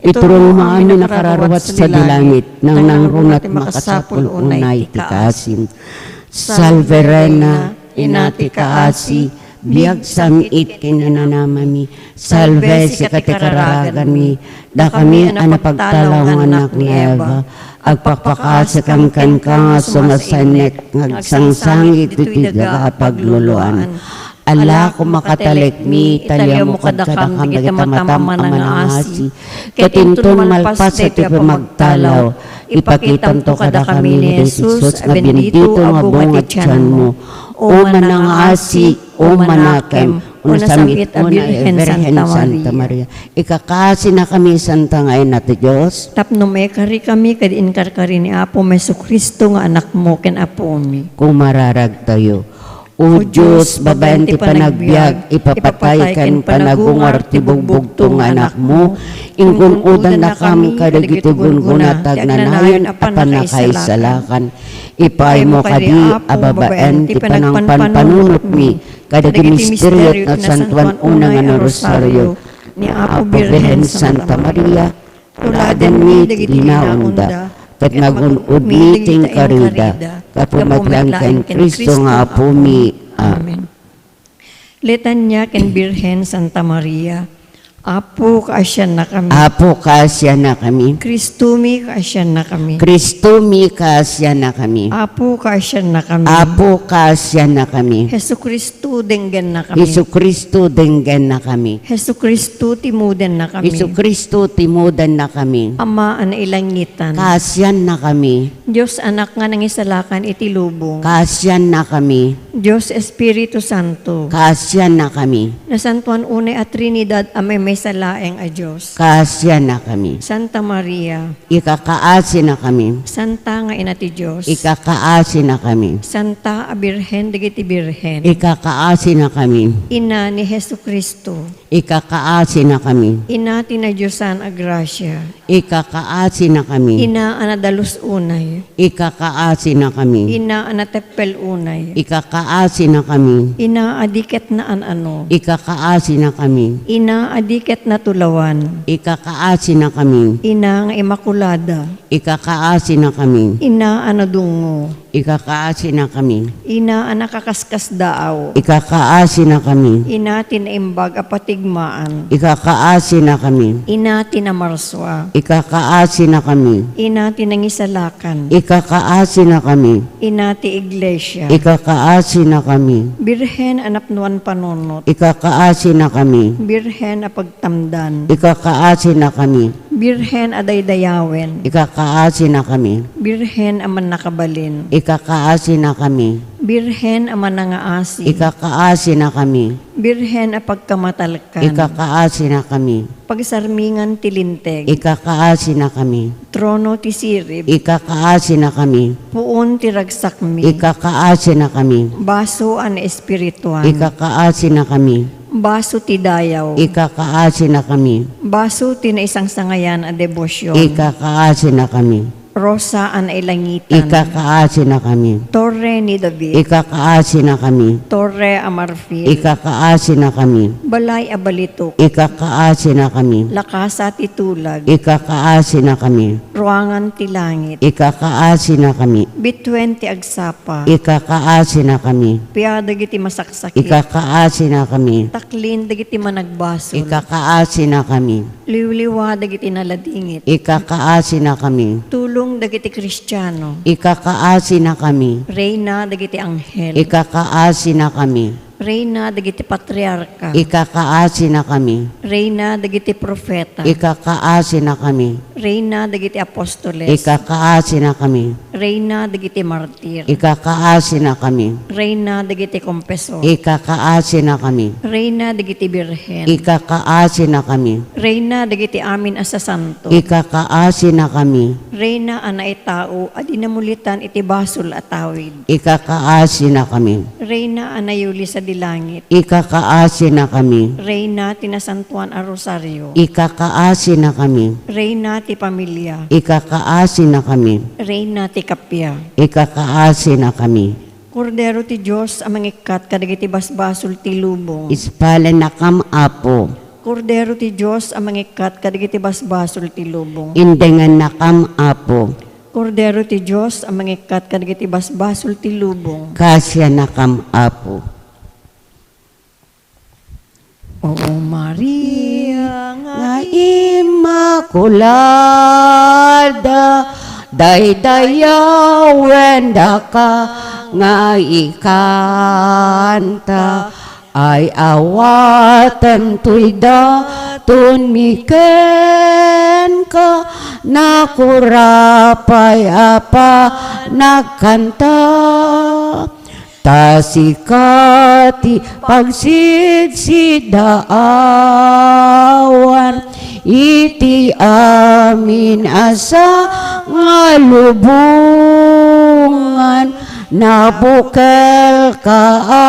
Iturongmo amin a nakararua sadi langit, nangnangruna ti makasapul unay ti kaasim. Salve Reina, Ina ti kaasi, biag sam-it ken nanamami. Salve, sika ti kararaganmi. Dakami a napagtalaw nga annak ni Eva, agpakpakaasikam kenka nga sumasennek nga agsangsangit ditoy daga a pagluluan. Ala, koma katalekmi, ta liawmo kadakam dagiti matam a manangaasi, ket inton malpas daytoy a pamagtalaw, ipakitamto kadakami ni Jesus a bendito nga bunga ti tianmo. O manangaasi, o manakem, o nasam-it a Birhen Santa Maria. Ikakaasinakami, Santa nga Ina ti Dios. Tapno maikarikami ket inkarkari ni Apomi Jesu-Cristo nga Anakmo ken Apomi. Kumararagtayo. O Dios, babaen ti panagbiag, ipapatay ken panagungar ti bugbugtong nga Anakmo, ingun-odannakam kadagiti gunggona ti agnanayon a pannakaisalakan. Ipaaymo kadi a babaen ti panangpanpanunotmi kadagiti misterio ti Nasantoan Una nga Rosario ni Apo Birhen Santa Maria, tuladanmi ti binaonda, ket magun-odmi ti inkarida, gapu met laeng ken Cristo nga Apomi. Amen. Litania ken Birhen Santa Maria. Apo, kaasiannakami. Apo, kaasiannakami. Kristomi, kaasiannakami. Kristomi, kaasiannakami. Apo, kaasiannakami. Apo, kaasiannakami. Jesu-Cristo, denggennakami. Jesu-Cristo, denggennakami. Jesu-Cristo, timudennakami. Jesu-Cristo, timudennakami. Ama a nailangitan. Kaasiannakami. Dios Anak nga nangisalakan iti lubong. Kaasiannakami. Dios Espiritu Santo. Kaasiannakami. Nasantoan unay a Trinidad a maymaysa laeng a Dios. Kaasiannakami. Santa Maria. Ikakaasinakami. Santa nga Ina ti Dios. Ikakaasinakami. Santa a Birhen dagiti birhen. Ikakaasinakami. Ina ni Jesu-Cristo. Ikakaasinakami. Ina ti nadiosan a grasia. Ikakaasinakami. Ina a nadalus unay. Ikakaasinakami. Ina a nateppel unay. Ikakaasinakami. Ina a di ket naan-ano. Ikakaasinakami. Ina a di ket natulawan. Ikakaasinakami. Ina nga Immaculada. Ikakaasinakami. Ina a nadungngo. Ikakaasinakami. Ina a nakakas- kasdaaw. Ikakaasinakami. Ina ti naimbag a patigmaan. Ikakaasinakami. Ina ti namarsua. Ikakaasinakami. Ina ti nangisalakan. Ikakaasinakami. Ina ti iglesia. Ikakaasinakami. Birhen a napnuan panunot. Ikakaasinakami. Birhen a pagtamdan. Ikakaasinakami. Birhen a daydayawen. Ikakaasinakami. Birhen a mannakabalin. Ikakaasinakami. Birhen a manangaasi. Ikakaasinakami. Birhen a pagkamatalkan. Ikakaasinakami. Pagsarmingan ti linteg. Ikakaasinakami. Trono ti sirib. Ikakaasinakami. Puon ti ragsakmi. Ikakaasinakami. Baso a naespirituan. Ikakaasinakami. Baso ti dayaw. Ikakaasinakami. Baso ti naisangsangayan a debosion. Ikakaasinakami. Rosa a nailangitan. Ikakaasinakami. Torre ni David. Ikakaasinakami. Torre a marfil. Ikakaasinakami. Balay a balitok. Ikakaasinakami. Lakasa ti tulag. Ikakaasinakami. Ruangan ti langit. Ikakaasinakami. Bituen ti agsapa. Ikakaasinakami. Pia dagiti masaksakit. Ikakaasinakami. Taklin dagiti managbasol. Ikakaasinakami. Liwliwa dagiti naladingit. Ikakaasinakami. Tulong dagiti Kristiano. Ikakaasinakami. Reyna dagiti anghel. Ikakaasinakami. Reyna dagiti patriarka. Ikakaasinakami. Reyna dagiti profeta. Ikakaasinakami. Reyna dagiti apostoles. Ikakaasinakami. Reyna dagiti martir. Ikakaasinakami. Reyna dagiti kompesor. Ikakaasinakami. Reyna dagiti birhen. Ikakaasinakami. Reyna dagiti amin a sasanto. Ikakaasinakami. Reyna a naitao a di namulitan iti basol a tawid. Ikakaasinakami. Reyna a nayuli sadi langit. Ikakaasinakami. Reyna ti nasantoan a rosario. Ikakaasinakami. Reyna ti pamilia. Ikakaasinakami. Reyna ti kappia. Ikakaasinakami. Kordero ti Dios a mangikkat kadagiti basbasol ti lubong. Ispalennakam, Apo. Kordero ti Dios a mangikkat kadagiti basbasol ti lubong. Indengennakam, Apo. Kordero ti Dios a mangikkat kadagiti basbasol ti lubong. Kaasiannakam, Apo. O Maria nga Immaculada, daydayawendaka nga ikanta, ay awaten toy daton mi kenka, nakurapay a panagkanta. Ta sika ti pagsidsidaawan iti amin a sangalubongan. Nabukelka a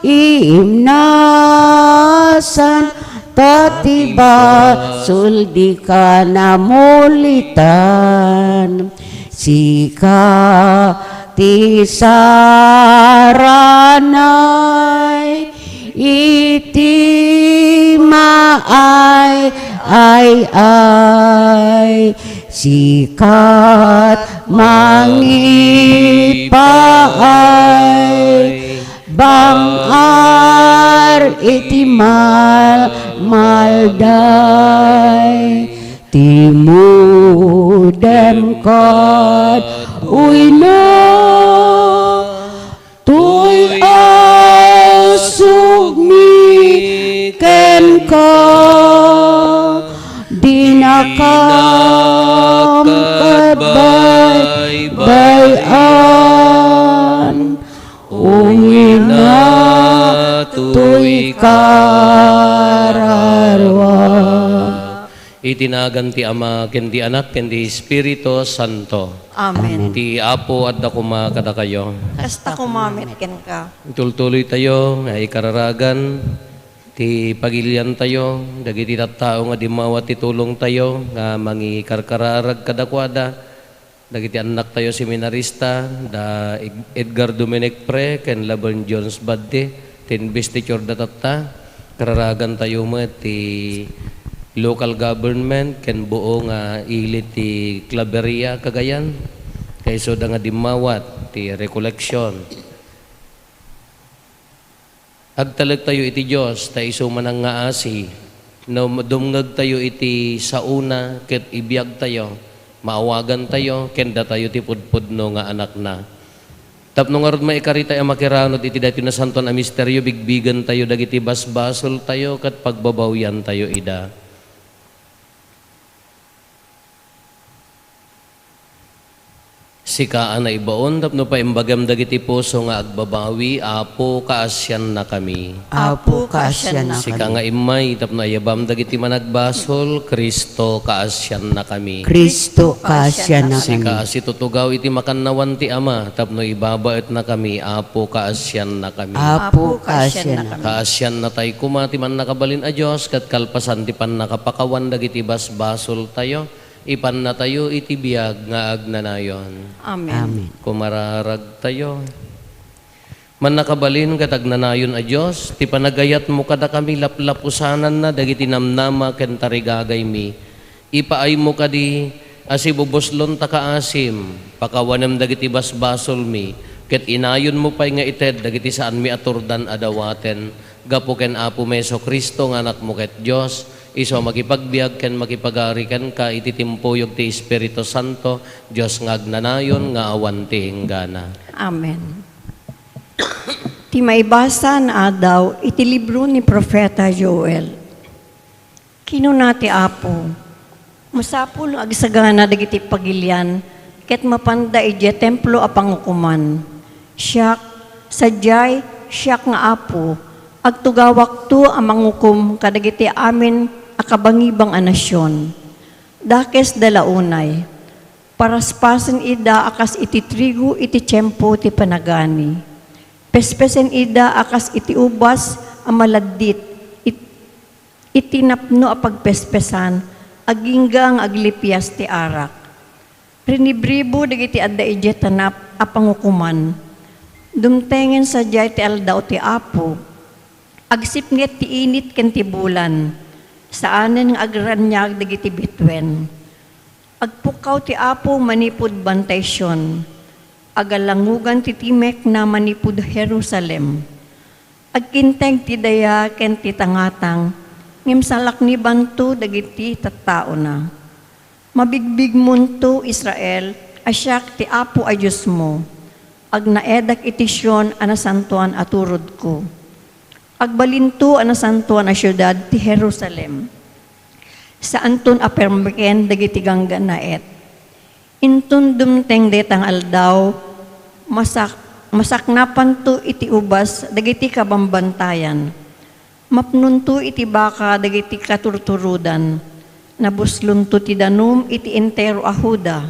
kaimnasan, ta ti basol dika namulitan. Sika ti saranay iti maay-ay-ay, sikat mangipaay, bang-ay iti malmalday. Timudem kad uyna, toy a sugmi kenka, dinakam ket baybay-an. Umina toy kararua. Iti nagan ti Ama, ken ti Anak, ken ti Espiritu Santo. Amen. Amen. Ti Apo adda koma kadakayo. Kasta koma met kenka. Tultuloytayo nga ikararagan ti pagiliantayo dagiti tattao nga dimmawat ti tulongtayo nga mangikarkararag kadakuada. Dagiti annaktayo seminarista, da Ed-, Edgar Dominic Pre ken Laverne Jones Badde, ti investiture da tatta, kararagantayo met ti local government ken buo nga ili ti Claveria, Cagayan, kaisuda nga dimmawat ti recollection. Agtalektayo iti Dios, ta isu man a nangngaasi. No dumngegtayo iti saona ket ibiagtayo, maawagantayo ken datayo ti pudpudno nga anakna. Tapno ngarud maikaritayo a makiranod iti daytoy nasantoan a misterio, bigbigentayo dagiti basbasoltayo ket pagbabawiantayo ida. Sika a naibaon tapno paimbagam dagiti puso nga agbabawi, Apo, kaasiannakami. Apo, kaasiannakami. Sika nga immay tapno ayabam dagiti managbasol, Cristo, kaasiannakami. Cristo, kaasiannakami. Sika a situtugaw iti makannawan ti Ama tapno ibabaetnakami, Apo, kaasiannakami. Apo, kaasiannakami. Kaasiannatay koma ti Mannakabalin a Dios ket kalpasan ti pannakapakawan dagiti basbasoltayo, ipannatayo iti biag nga agnanayon. Amen. Amen. Kumararagtayo. Mannakabalin ket agnanayon a Dios, ti panagayatmo kadakami laplapusananna dagiti namnama ken tarigagaymi. Ipaaymo kadi a sibubuslon ta kaasim, pakawanem dagiti basbasolmi, ket inayonmo pay nga ited dagiti saanmi a turdan a dawaten, gapu ken Apomi Jesu-Cristo nga Anakmo ket Dios, isu a makipagbiag ken makipagari kenka iti timpuyog ti Espiritu Santo, Dios nga agnanayon nga awan ti inggana. Amen. Ti maibasa nga adaw iti libro ni Profeta Joel. Kinuna ti Apo, "Masapul nga agsagana dagiti pagilian ket mapanda idiay templo a pangukoman. Siak, sadiay, siak nga Apo, agtugawakto a mangukom kadagiti amin a kabangibang a nasion. Dakesda la unay. Paraspasen ida a kas iti trigo iti tiempo ti panagani. Pespesen ida a kas iti ubas a maladdit it-, iti napno a pagpespesan, agingga nga aglipias ti arak. Rinibribo dagiti adda idiay tanap a pangukoman. Dumtengen sadiay ti aldaw ti Apo. Agsipnget ti init ken ti bulan. Saanen nga agraniag dagiti bituen." Agpukkaw ti Apo manipud Bantay Sion. Agalangugan ti timekna manipud Jerusalem. Agkinteg ti daya ken ti tangatang, ngem salaknibanto dagiti tattaona. Mabigbigmonto, Israel, a siak ti Apo a Diosmo. Agnaedak iti Sion a nasantoan a turodko. Agbalinto a nasantoan a siudad ti Jerusalem. Saanton a permeken dagiti ganggannaet. Inton dumteng dayta nga aldaw, masak-, masaknapanto iti ubas dagiti kabambantayan. Mapnonto iti baka dagiti katurturodan. Nabuslonto ti danum iti entero a Juda.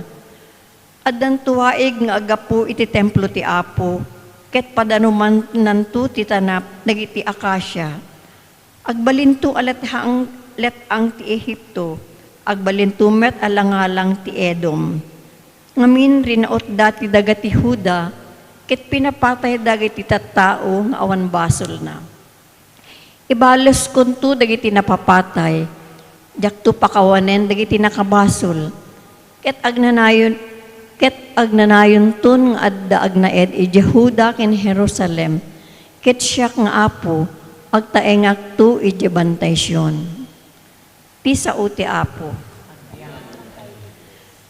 Addanto waig nga aggapu iti templo ti Apo, ket padanumannanto ti tanap dagiti akasia. Agbalinto a let-ang, let-ang ti Egipto, agbalinto met a langalang ti Edom. Ngamin, rinautda ti daga ti Juda, ket pinapatay dagiti tattao nga awan basolna. Ibaleskonto dagiti napapatay, diakto pakawanen dagiti nakabasol. Ket agnanayon, ket agnanayonton nga adda agnaed idiay Juda ken Jerusalem. Ket siak nga Apo, Agtaengakto idiay Bantay Sion. Ti sao ti Apo.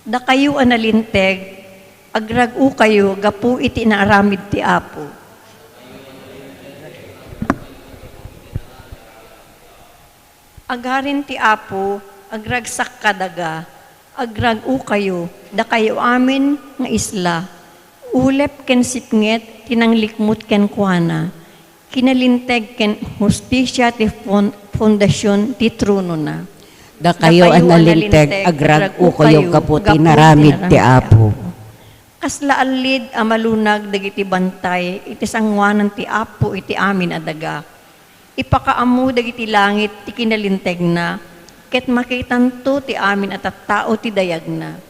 Dakayo a nalinteg, agrag-okayo gapu iti inaaramid ti Apo. Agarin ti Apo, agragsakka daga, agrag-okayo, dakayo amin nga isla, ulep ken sipnget ti nanglikmut kenkuana, kinalinteg ken hustisia ti fon-, fondasion ti tronona. Dakayo a nalinteg, agrag-okayo gapu ti inaramid ti Apo. Kasla allid a malunag dagiti bantay iti sangoanan ti Apo iti amin a daga. Ipakaammo dagiti langit ti kinalintegna, ket makitanto ti amin a tattao ti dayagna.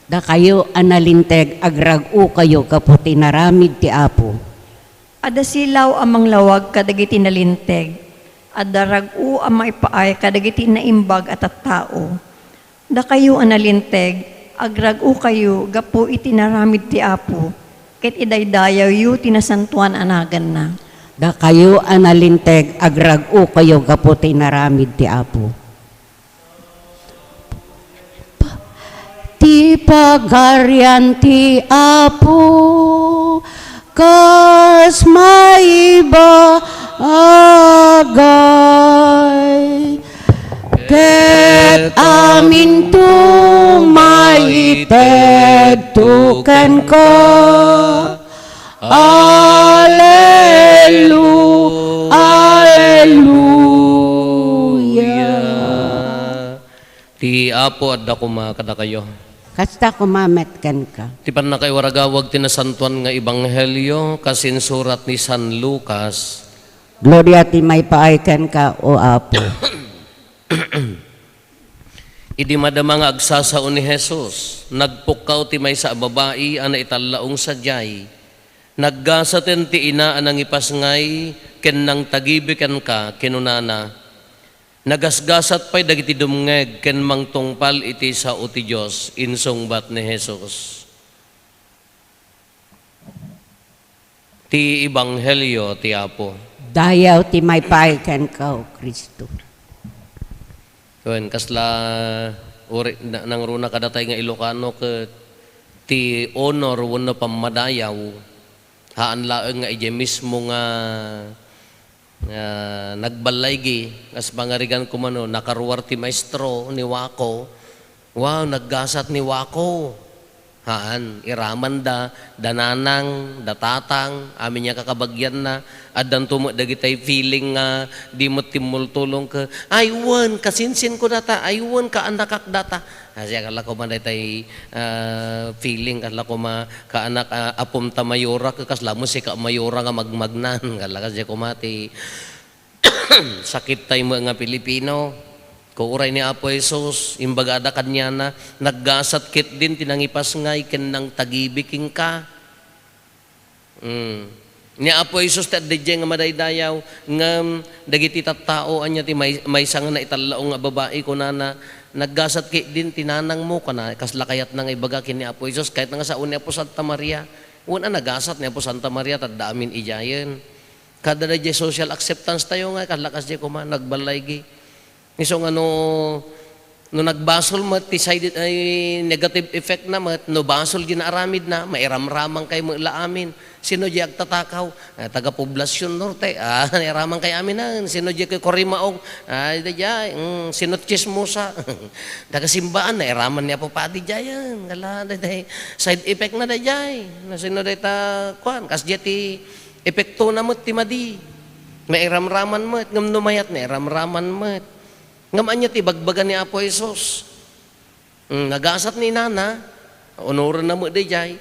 Dakayo a nalinteg, agrag-okayo gapu ti inaramid ti Apo. Adda silaw a manglawag kadagiti nalinteg, adda rag-o a maipaay kadagiti naimbag a tattao. Dakayo a nalinteg, agrag-okayo gapu iti inaramid ti Apo, ket idaydayawyo ti nasantoan a naganna. Dakayo a nalinteg, agrag-okayo gapu ti inaramid ti Apo. Ti pagarian ti Apo, kas maiba a agay, ket aminto maitedto kenka. Alelu-, Aleluya. Ti Apo adda koma kadakayo. Kasta koma met kenka. Ti pannakaiwaragawag ti nasantoan nga ebanghelio kas insurat ni San Lucas. Gloria ti maipaay kenka, O Apo. Idi madama nga agsasao ni Jesus, nagpukkaw ti maysa a babai a naitallaong sadiay. Naggasaten ti ina a nangipasngay ken nangtagibi kenka, kinunana, "Nagasgasat pay dagiti dumngeg ken mangtungpal iti sao ti Dios," insungbat ni Jesus. Ti Ebanghelio ti Apo. Dayaw ti maipaay kenka, O Cristo. Wen, kasla uri, na-, nangruna kadatay nga Ilocano ket ti honor wenno pammadayaw, haan laeng nga idiay mismo nga, nga nagballaygi, kas pangarigan ko mano, nakaruar ti maestro ni Wako. Wow, naggasat ni Wako. Haan, iramanda, da nanang, da tatang, amin nga kakabagianna, addanto met dagitay feeling nga di met timmultulong ket, "Ay, wen, kasinsinko data, ay, wen, kaannakak data." Ah, siya, kasla koma daytay, ah, feeling, kasla koma kaanak, ah, apom ta mayora, ket kasla mo sika mayora nga magmagnan, kasla, kasla koma ti sakit tay met nga Pilipino. Ko uray ni Apo Jesus, imbagada kaniana, "Naggasat ketdin ti nangipasngay ken nangtagibi kenka." Mm. Ni Apo Jesus ti adda idiay nga madaydayaw, ngem dagiti tattao, ania ti may-, maysa nga naitallaong nga babai, kunana, "Naggasat ketdin ti nanangmo," kana, kasla kayatna nga ibaga ken ni Apo Jesus, kayatna nga sao ni Apo Santa Maria. Wen a nagasat ni Apo Santa Maria, tadda amin idiayen. Kada daydiay social acceptance tayo nga, kasla kasdiay koma, nagballaygi. Isu nga no, no nagbasol met ti side, ay, negative effect na met, no basol di naaramid na, mairamramang kay met la amin. Sino di agtatakaw? Ah, taga Poblacion Norte. Ah, nairaman kay amin, ah. Sino di kay Corimaong? Ah, daydiay. Mm, sino chismosa? Taga Simbaan, nairaman ni Apo Padi diay, ah. Kala, daydiay. Side effect na daydiay. No sino dayta, kuan, kasdiay ti epekto na met ti madi. Mairamraman met, ngem no mayat, nairamraman met. Ngem ania ti ibagbaga ni Apo Jesus? Mm, nagasat ni inana, onorenna met daydiay.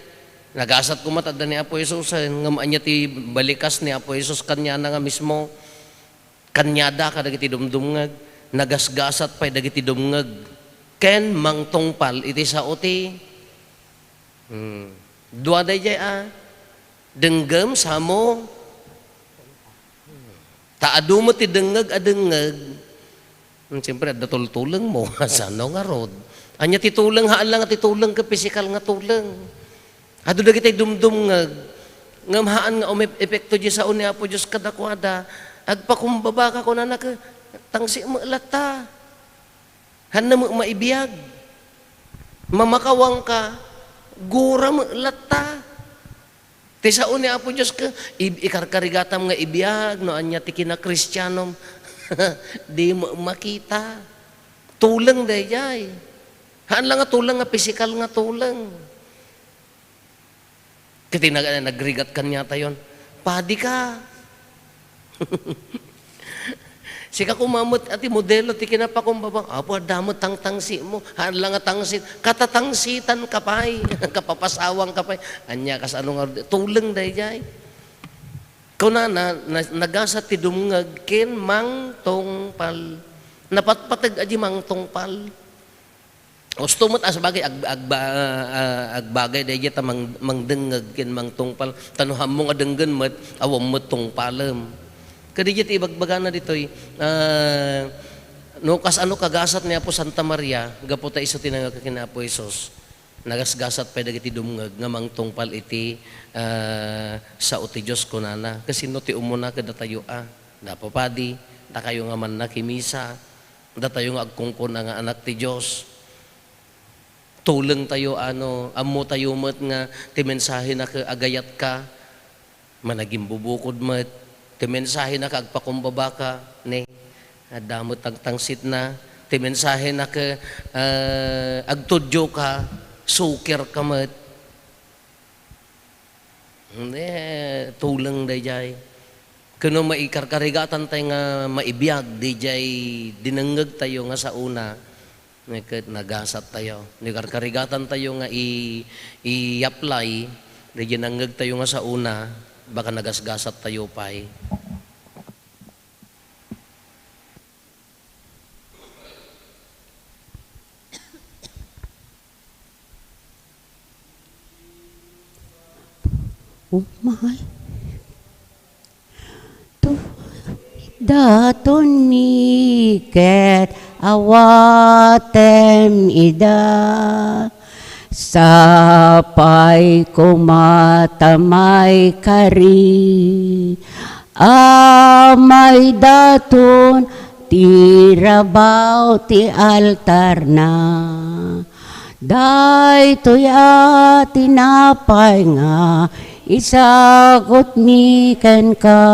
Nagasat koma ti adda ni Apo Jesus, eh, ngem ania ti balikas ni Apo Jesus kaniana nga mismo? Kaniada kadagiti dumdumngeg, nagasgasat pay dagiti dumngeg, ken mangtungpal iti sao ti, mm, dua daydiay a, denggem, samo, Ta adu met ti dengngeg a dengngeg, hmm, siyempre, adda tultulengmo. Sano ngarud? Ania ti tuleng? Haan la nga ti tuleng ket pisikal nga tuleng. Adu dagiti dumdumngeg, ngem haan nga umep-, epekto diay sao ni Apo Dios kadakuada. Agpakumbaba ka, kunana, ke, tangsit met latta. Hanna met maibiag. Mamakawang ka, gura met latta. Ti sao ni Apo Dios ke, i-, ikarkarigatam nga ibiag, no ania ti kinakristianom. Di met makita. Tuleng daydiay. Haan la nga tuleng nga pisikal nga tuleng. Ket ti nag-, nagrigat kaniatayon, "Padi ka." Sika koma met a ti modelo ti kinapakumbaba. Apo, adda met tangtangsit mo. Haan la nga tangsit. Katatangsitan ka pay. Kapapasawang ka pay. Ania, kasano nga, tuleng daydiay. Kunana, na-, nagasat ti dumngeg ken mangtungpal. Napatpateg a di mangtungpal. Husto met a sabagay, ag-, agba-, ah, agbagay daydiay ta mang-, mangdengngeg ken mangtungpal. Ta no haanmo nga denggen met, awan met tungpalem. Kadaydiay ti ibagbagana ditoy, ah, no kasano kagasat ni Apo Santa Maria, gapu ta isu ti nangngeg ken Apo Jesus. Nagasgasat pay dagiti dumngeg nga mangtungpal iti, ah, sao ti Dios, kunana. Kasino ti umuna kadatayo a? Dapapadi, dakayo nga mannakimisa, datayo nga agkungkuna nga anak ti Dios. Tulengtayo, ano, ammotayo met nga ti mensahena ke, agayatka, managimbubukod met. Ti mensahena ke, agpakumbaba ka, ne, adda met tangtangsitna. Ti mensahena ke, ah, agtudioka, suker ka met. Hindi, tuleng daydiay. Ken no maikarkarigatantay nga maibiag daydiay dinengngegtayo nga saona, ket nagasattayo. No ikarkarigatantayo nga i-, i-apply daydiay nangngegtayo nga saona, baka nagasgasattayo pay. Umay. Tu-, daton mi ket awatem ida. Sapay koma ta maikari. A maidaton ti rabaw ti altarna. Daytoy a tinapay nga isagutmi kenka,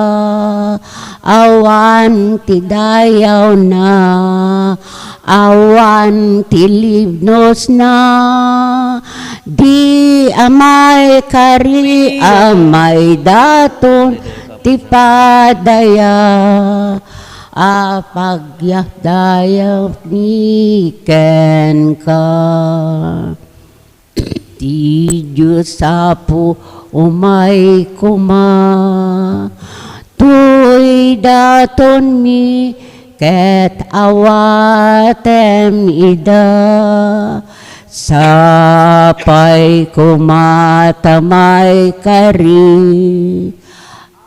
awan ti dayawna, awan ti libnosna, di a maikari a maidaton ti padaya a pagyadayawmi kenka. Ti Dios Apo, umay koma, tuy datonmi ket awatem ida. Sapay koma ta maikari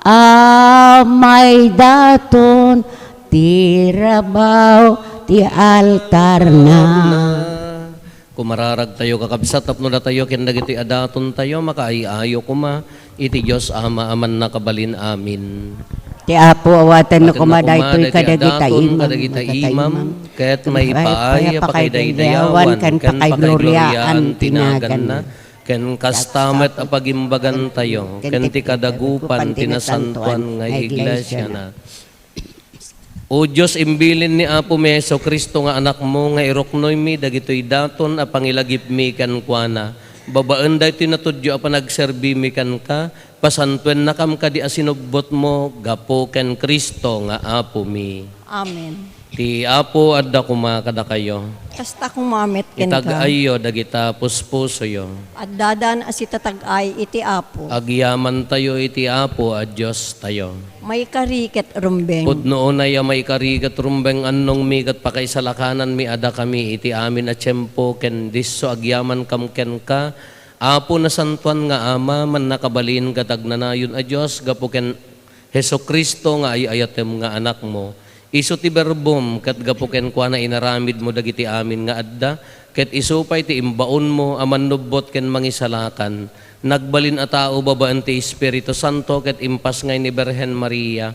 a maidaton ti rabaw ti altarna. Kumararagtayo, kakabsat, tapno datayo ken dagitoy a datontayo, makaay-ayo koma iti Dios Ama a Mannakabalin. Amin. Ti Apo, awatenna koma daytoy kadagita imam, ket maipaay a pakaidayawan ken pakaigloriaan ti naganna. Ken kasta met a pagimbagantayo ken ti kadagupan ti nasantoan nga iglesiana. O Dios, imbilin ni Apomi Jesu-Cristo nga Anakmo nga iruknoymi dagitoy daton a pangilagipmi kenkuana. Babaen daytoy natudyo a panagserbimi kenka, pasantuennakam kadi a sinubbotmo gapu ken Cristo nga Apomi. Amen. Ti Apo adda koma kadakayo. Kasta koma met kenka. Itag-ayyo dagita puspusoyo. Addadan a sitatag-ay iti Apo. Agyamantayo iti Apo a Diostayo. Maikari ket rumbeng. Pudno unay a maikari ket rumbeng, annongmi ket pakaisalakananmi a dakami iti amin a tiempo ken disso agyamankam kenka, Apo nasantoan nga Ama, mannakabalin ket agnanayon a Dios, gapu ken Jesu-Cristo nga ay-ayatem nga Anakmo. Isu ti Berbom, ket gapu kenkuana inaramidmo dagiti amin nga adda, ket isu pay ti imbaonmo a mannubbot ken mangisalakan. Nagbalin a tao babaen ti Espiritu Santo ket impasngay ni Birhen Maria.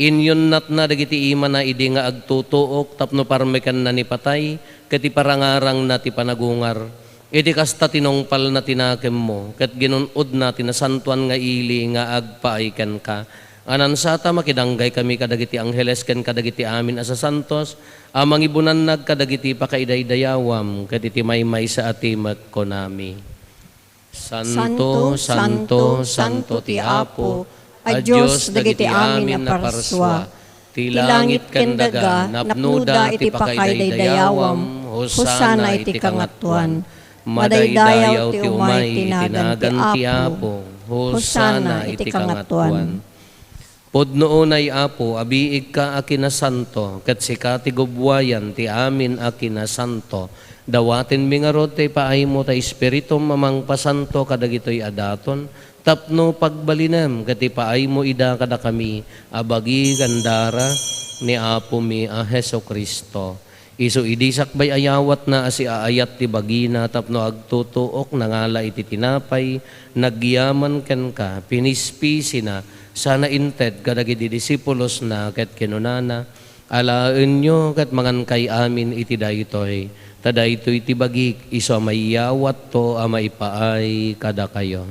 Inyunnatna dagiti imana idi nga agtutuok tapno parmekenna ni patay ket iparangarangna ti panagungar. Iti kasta, tinungpalna ti nakemmo ket ginun-odna ti nasantoan nga ili nga agpaay kenka. Anansata, makidanggay kami kadagiti angheles ken kadagiti amin a sasantos a mangibunannag kadagiti pakaidaydayawam ket iti maymaysa a timek kunami. Santo, santo, santo ti Apo a Dios dagiti amin a parsua. Ti langit ken daga napnoda iti pakaidaydayawan. Hosanna iti kangatoan. Madaydayaw ti umay iti nagan ti Apo. Hosanna iti kangatoan. Pudno unay, Apo, a biigka a kinasanto, ket sika ti gubbuayan ti amin a kinasanto. Dawatenmi ngarud ti ipaaymo ta Espiritum a mangpasanto kadagitoy a daton, tapno pagbalinem ket ipaaymo ida kadakami a bagi ken dara ni Apomi a Jesu-Cristo. Isu idi sakbay a yawatna a siaayat ti bagina tapno agtutuok, nangala iti tinapay, nagyaman kenka, pinispisina, sana inted kadagiti disipulosna ket kinunana, "Alaenyo ket mangankay amin iti daytoy, ta daytoy ti bagik isu a mayawatto a maipaay kadakayo."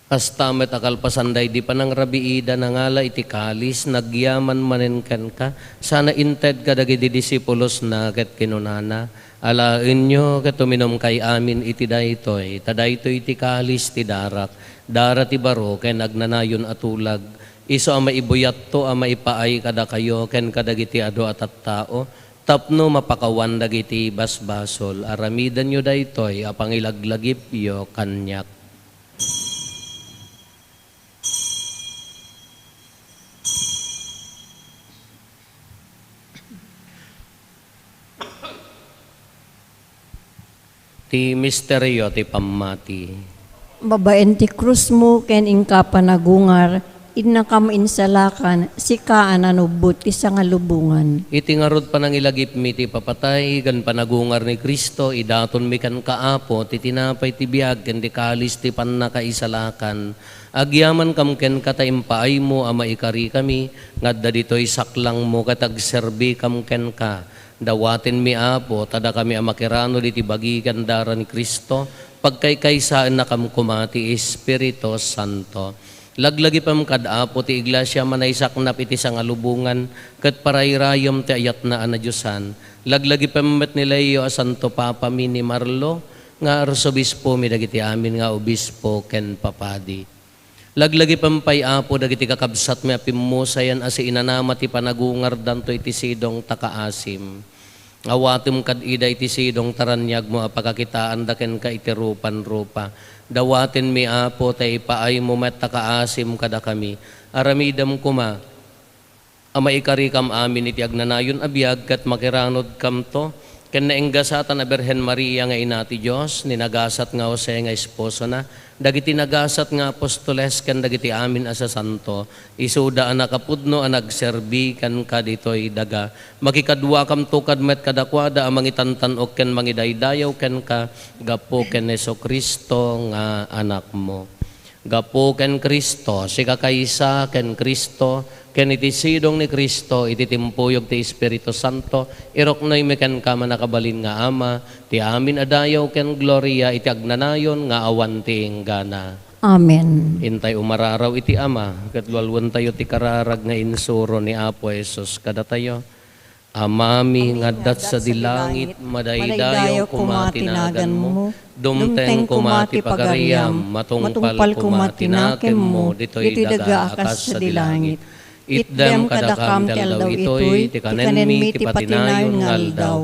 Kasta met a kalpasan daydi panangrabiida, nangala iti kalis, nagyaman manen kenka, sana inted kadagiti disipulosna ket kinunana, "Alaenyo ket uminumkay amin iti daytoy, ta daytoy ti kalis ti darak, dara ti baro ken agnanayon a tulag, isu a maibuyatto a maipaay kadakayo ken kadagiti adu a tattao, tapno mapakawan dagiti basbasol. Aramidenyo daytoy a pangilaglagipyo kaniak." Ti misterio ti pammati. Babaen ti krusmo ken inka panagungar, innakam insalakan, sika a nanubbot ti sangalubongan. Iti ngarud panangilagipmi ti ipapatay ken panagungar ni Cristo, idatonmi kenka, Apo, ti tinapay ti biag ken ti kalis ti pannakaisalakan. Agyamankam kenka ta impaaymo a maikarikami nga adda ditoy saklangmo ket agserbikam kenka. Dawatenmi, Apo, ta dakami a makiranod iti bagi ken dara ni Cristo, pagkaykaysaennakam koma ti Espiritu Santo. Laglagipem kad, Apo, ti Iglesia a manaysaknap iti sangalubongan ket parayrayem ti ayatna a nadiosan. Laglagipem met ni Leo a Santo Papami, ni Marlo nga Arsobispomi, dagiti amin nga obispo ken papadi. Laglagipem pay, Apo, dagiti kakabsatmi a pimmusayan a siinanama ti panagungardanto iti sidong ta kaasim. Awatem kad ida iti sidong ta raniagmo a pakakitaanda kenka iti rupanrupa. Dawatenmi, Apo, ta ipaaymo met ta kaasim kadakami. Aramidem koma a maikarikam amin iti agnanayon a biag ket makiranodkamto ken naenggasatan a Birhen Maria nga Ina ti Dios, ni nagasat nga Jose nga esposona, dagiti nagasat nga apostoles ken dagiti amin a sasanto, isuda a nakapudno a nagserbi kenka ditoy daga. Makikaduakamto kad met kadakuada a mangitantan-ok ken mangidaydayaw kenka gapu ken Jesu-Cristo nga Anakmo. Gapu ken Cristo, sikakaysa ken Cristo, ken iti sidong ni Cristo, iti timpuyog ti Espiritu Santo, iruknoymi kenka, mannakabalin nga Ama, ti amin a dayaw ken gloria iti agnanayon nga awan ti inggana. Amen. Intay umararaw iti Ama, ket lualuentayo ti kararag nga insuro ni Apo Jesus kadatayo. Amami nga adda sadi langit, madaydayaw koma ti naganmo, dumteng koma ti pagariam, matungpal koma ti nakemmo ditoy daga a kas sadi langit. Itdem kadakam ti aldaw itoy ti kanenmi ti patinayon nga aldaw.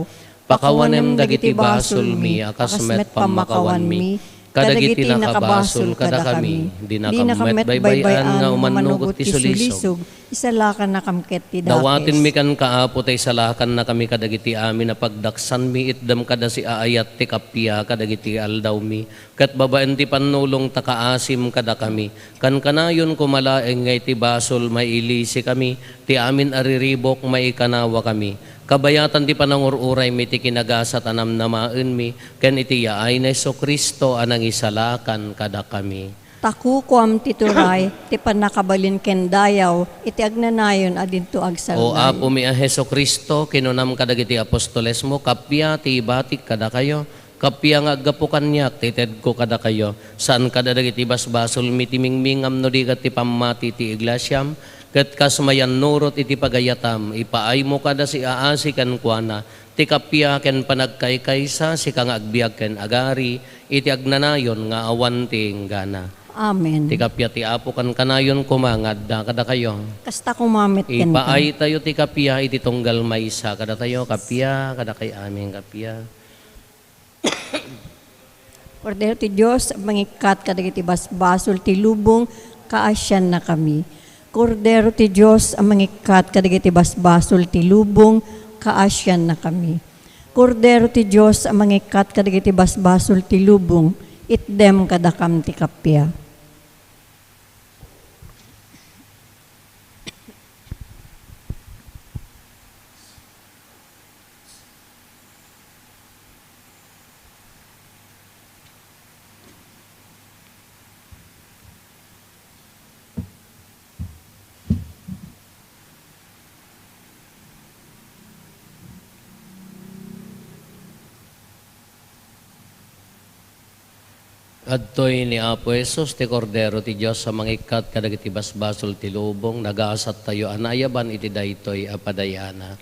Pakawanem dagiti basolmi a kas met pammakawanmi kadagiti nakabasol kadakami. Dinakam met baybay-an nga umannugot ti sulisog. Isalakannakam ket ti dakes. Dawatenmi kenka, Apo, ta isalakannakami kadagiti amin a pagdaksanmi, itdem kada siaayat ti kappia kadagiti aldawmi, ket babaen ti pannulong ta kaasim kadakami. Kankanayon koma laeng nga iti basol, mailisikami, ti amin a riribuk, maikanawakami. Kabayatan ti panangur-uraymi ti kinagasat a namnamaenmi ken iti yaay ni Jesu-Cristo a nangisalakan kadakami. Ta kukuam ti turay ti pannakabalin ken dayaw iti agnanayon a dinto agsalnay. O Apomi a Jesu-Cristo, kinunam kadagiti apostolesmo, kappia ti ibatik kadakayo, kappia nga aggapu kaniak ti itedko kadakayo, saan kada dagiti basbasolmi ti mingmingam no di ket ti pammati ti iglesiam, ket kas mayannurot iti pagayatam, ipaaymo kada siaasi kenkuana, ti kappia ken panagkaykaysa, sika nga agbiag ken agari iti agnanayon nga awan ti inggana. Amen. Ti kappia ti Apo kankanayon koma nga adda kadakayo. Kasta koma met kenka. Ipaaytayo ti kappia iti tunggal maysa kadatayo, kappia, kadakay amin, kappia. Kordero ti Dios a mangikkat kadagiti basbasol ti lubong, kaasiannakami. Kordero ti Dios a mangikkat kadagiti basbasol ti lubong, kaasiannakami. Kordero ti Dios a mangikkat kadagiti basbasol ti lubong, itdem kadakam ti kappia. Adtoy ni Apo Jesus, ti Kordero ti Dios a mangikkat kadagiti basbasol ti lubong, nagasattayo a naayaban iti daytoy a padayana.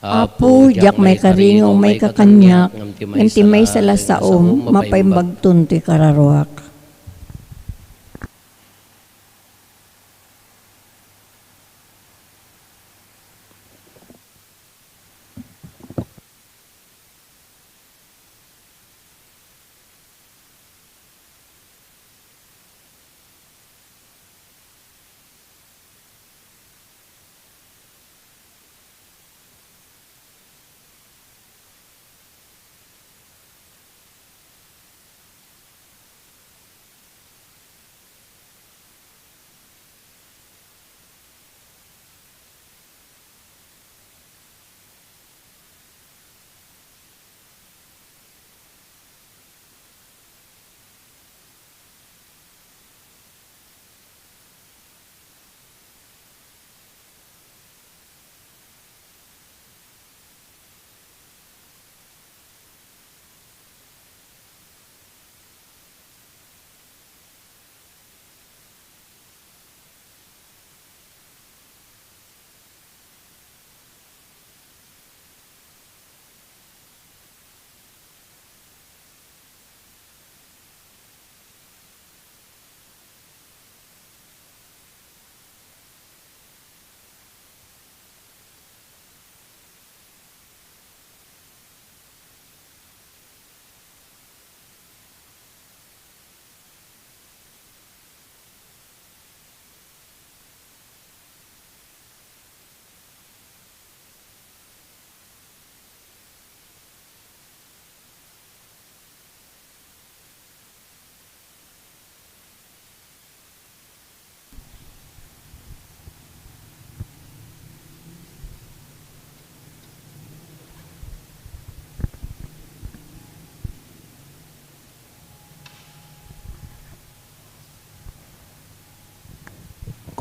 Apo, diak maikari nga umayka kaniak, ngem ti maysa la a saom, mapaimbagton ti kararuak.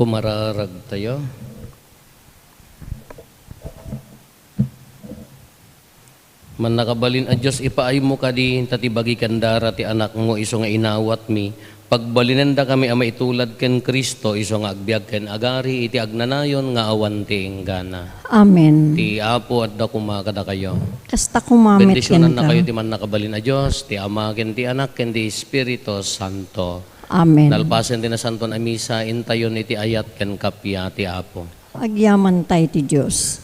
Kumararagtayo. Mannakabalin a Dios, ipaaymo kadi ta ti bagi ken dara ti Anakmo isu nga inawatmi, pagbalinendakami a maitulad ken Cristo isu nga agbiag ken agari iti agnanayon nga awan ti inggana. Amen. Ti Apo adda koma kadakayo. Kasta koma met kenka. Bendisionannakayo ti mannakabalin a Dios, ti Ama ken ti Anak ken ti Espiritu Santo. Amen. Nalpasen ti Nasantoan a Misa, intayon iti ayat ken kappia ti Apo. Agyamanta iti Dios.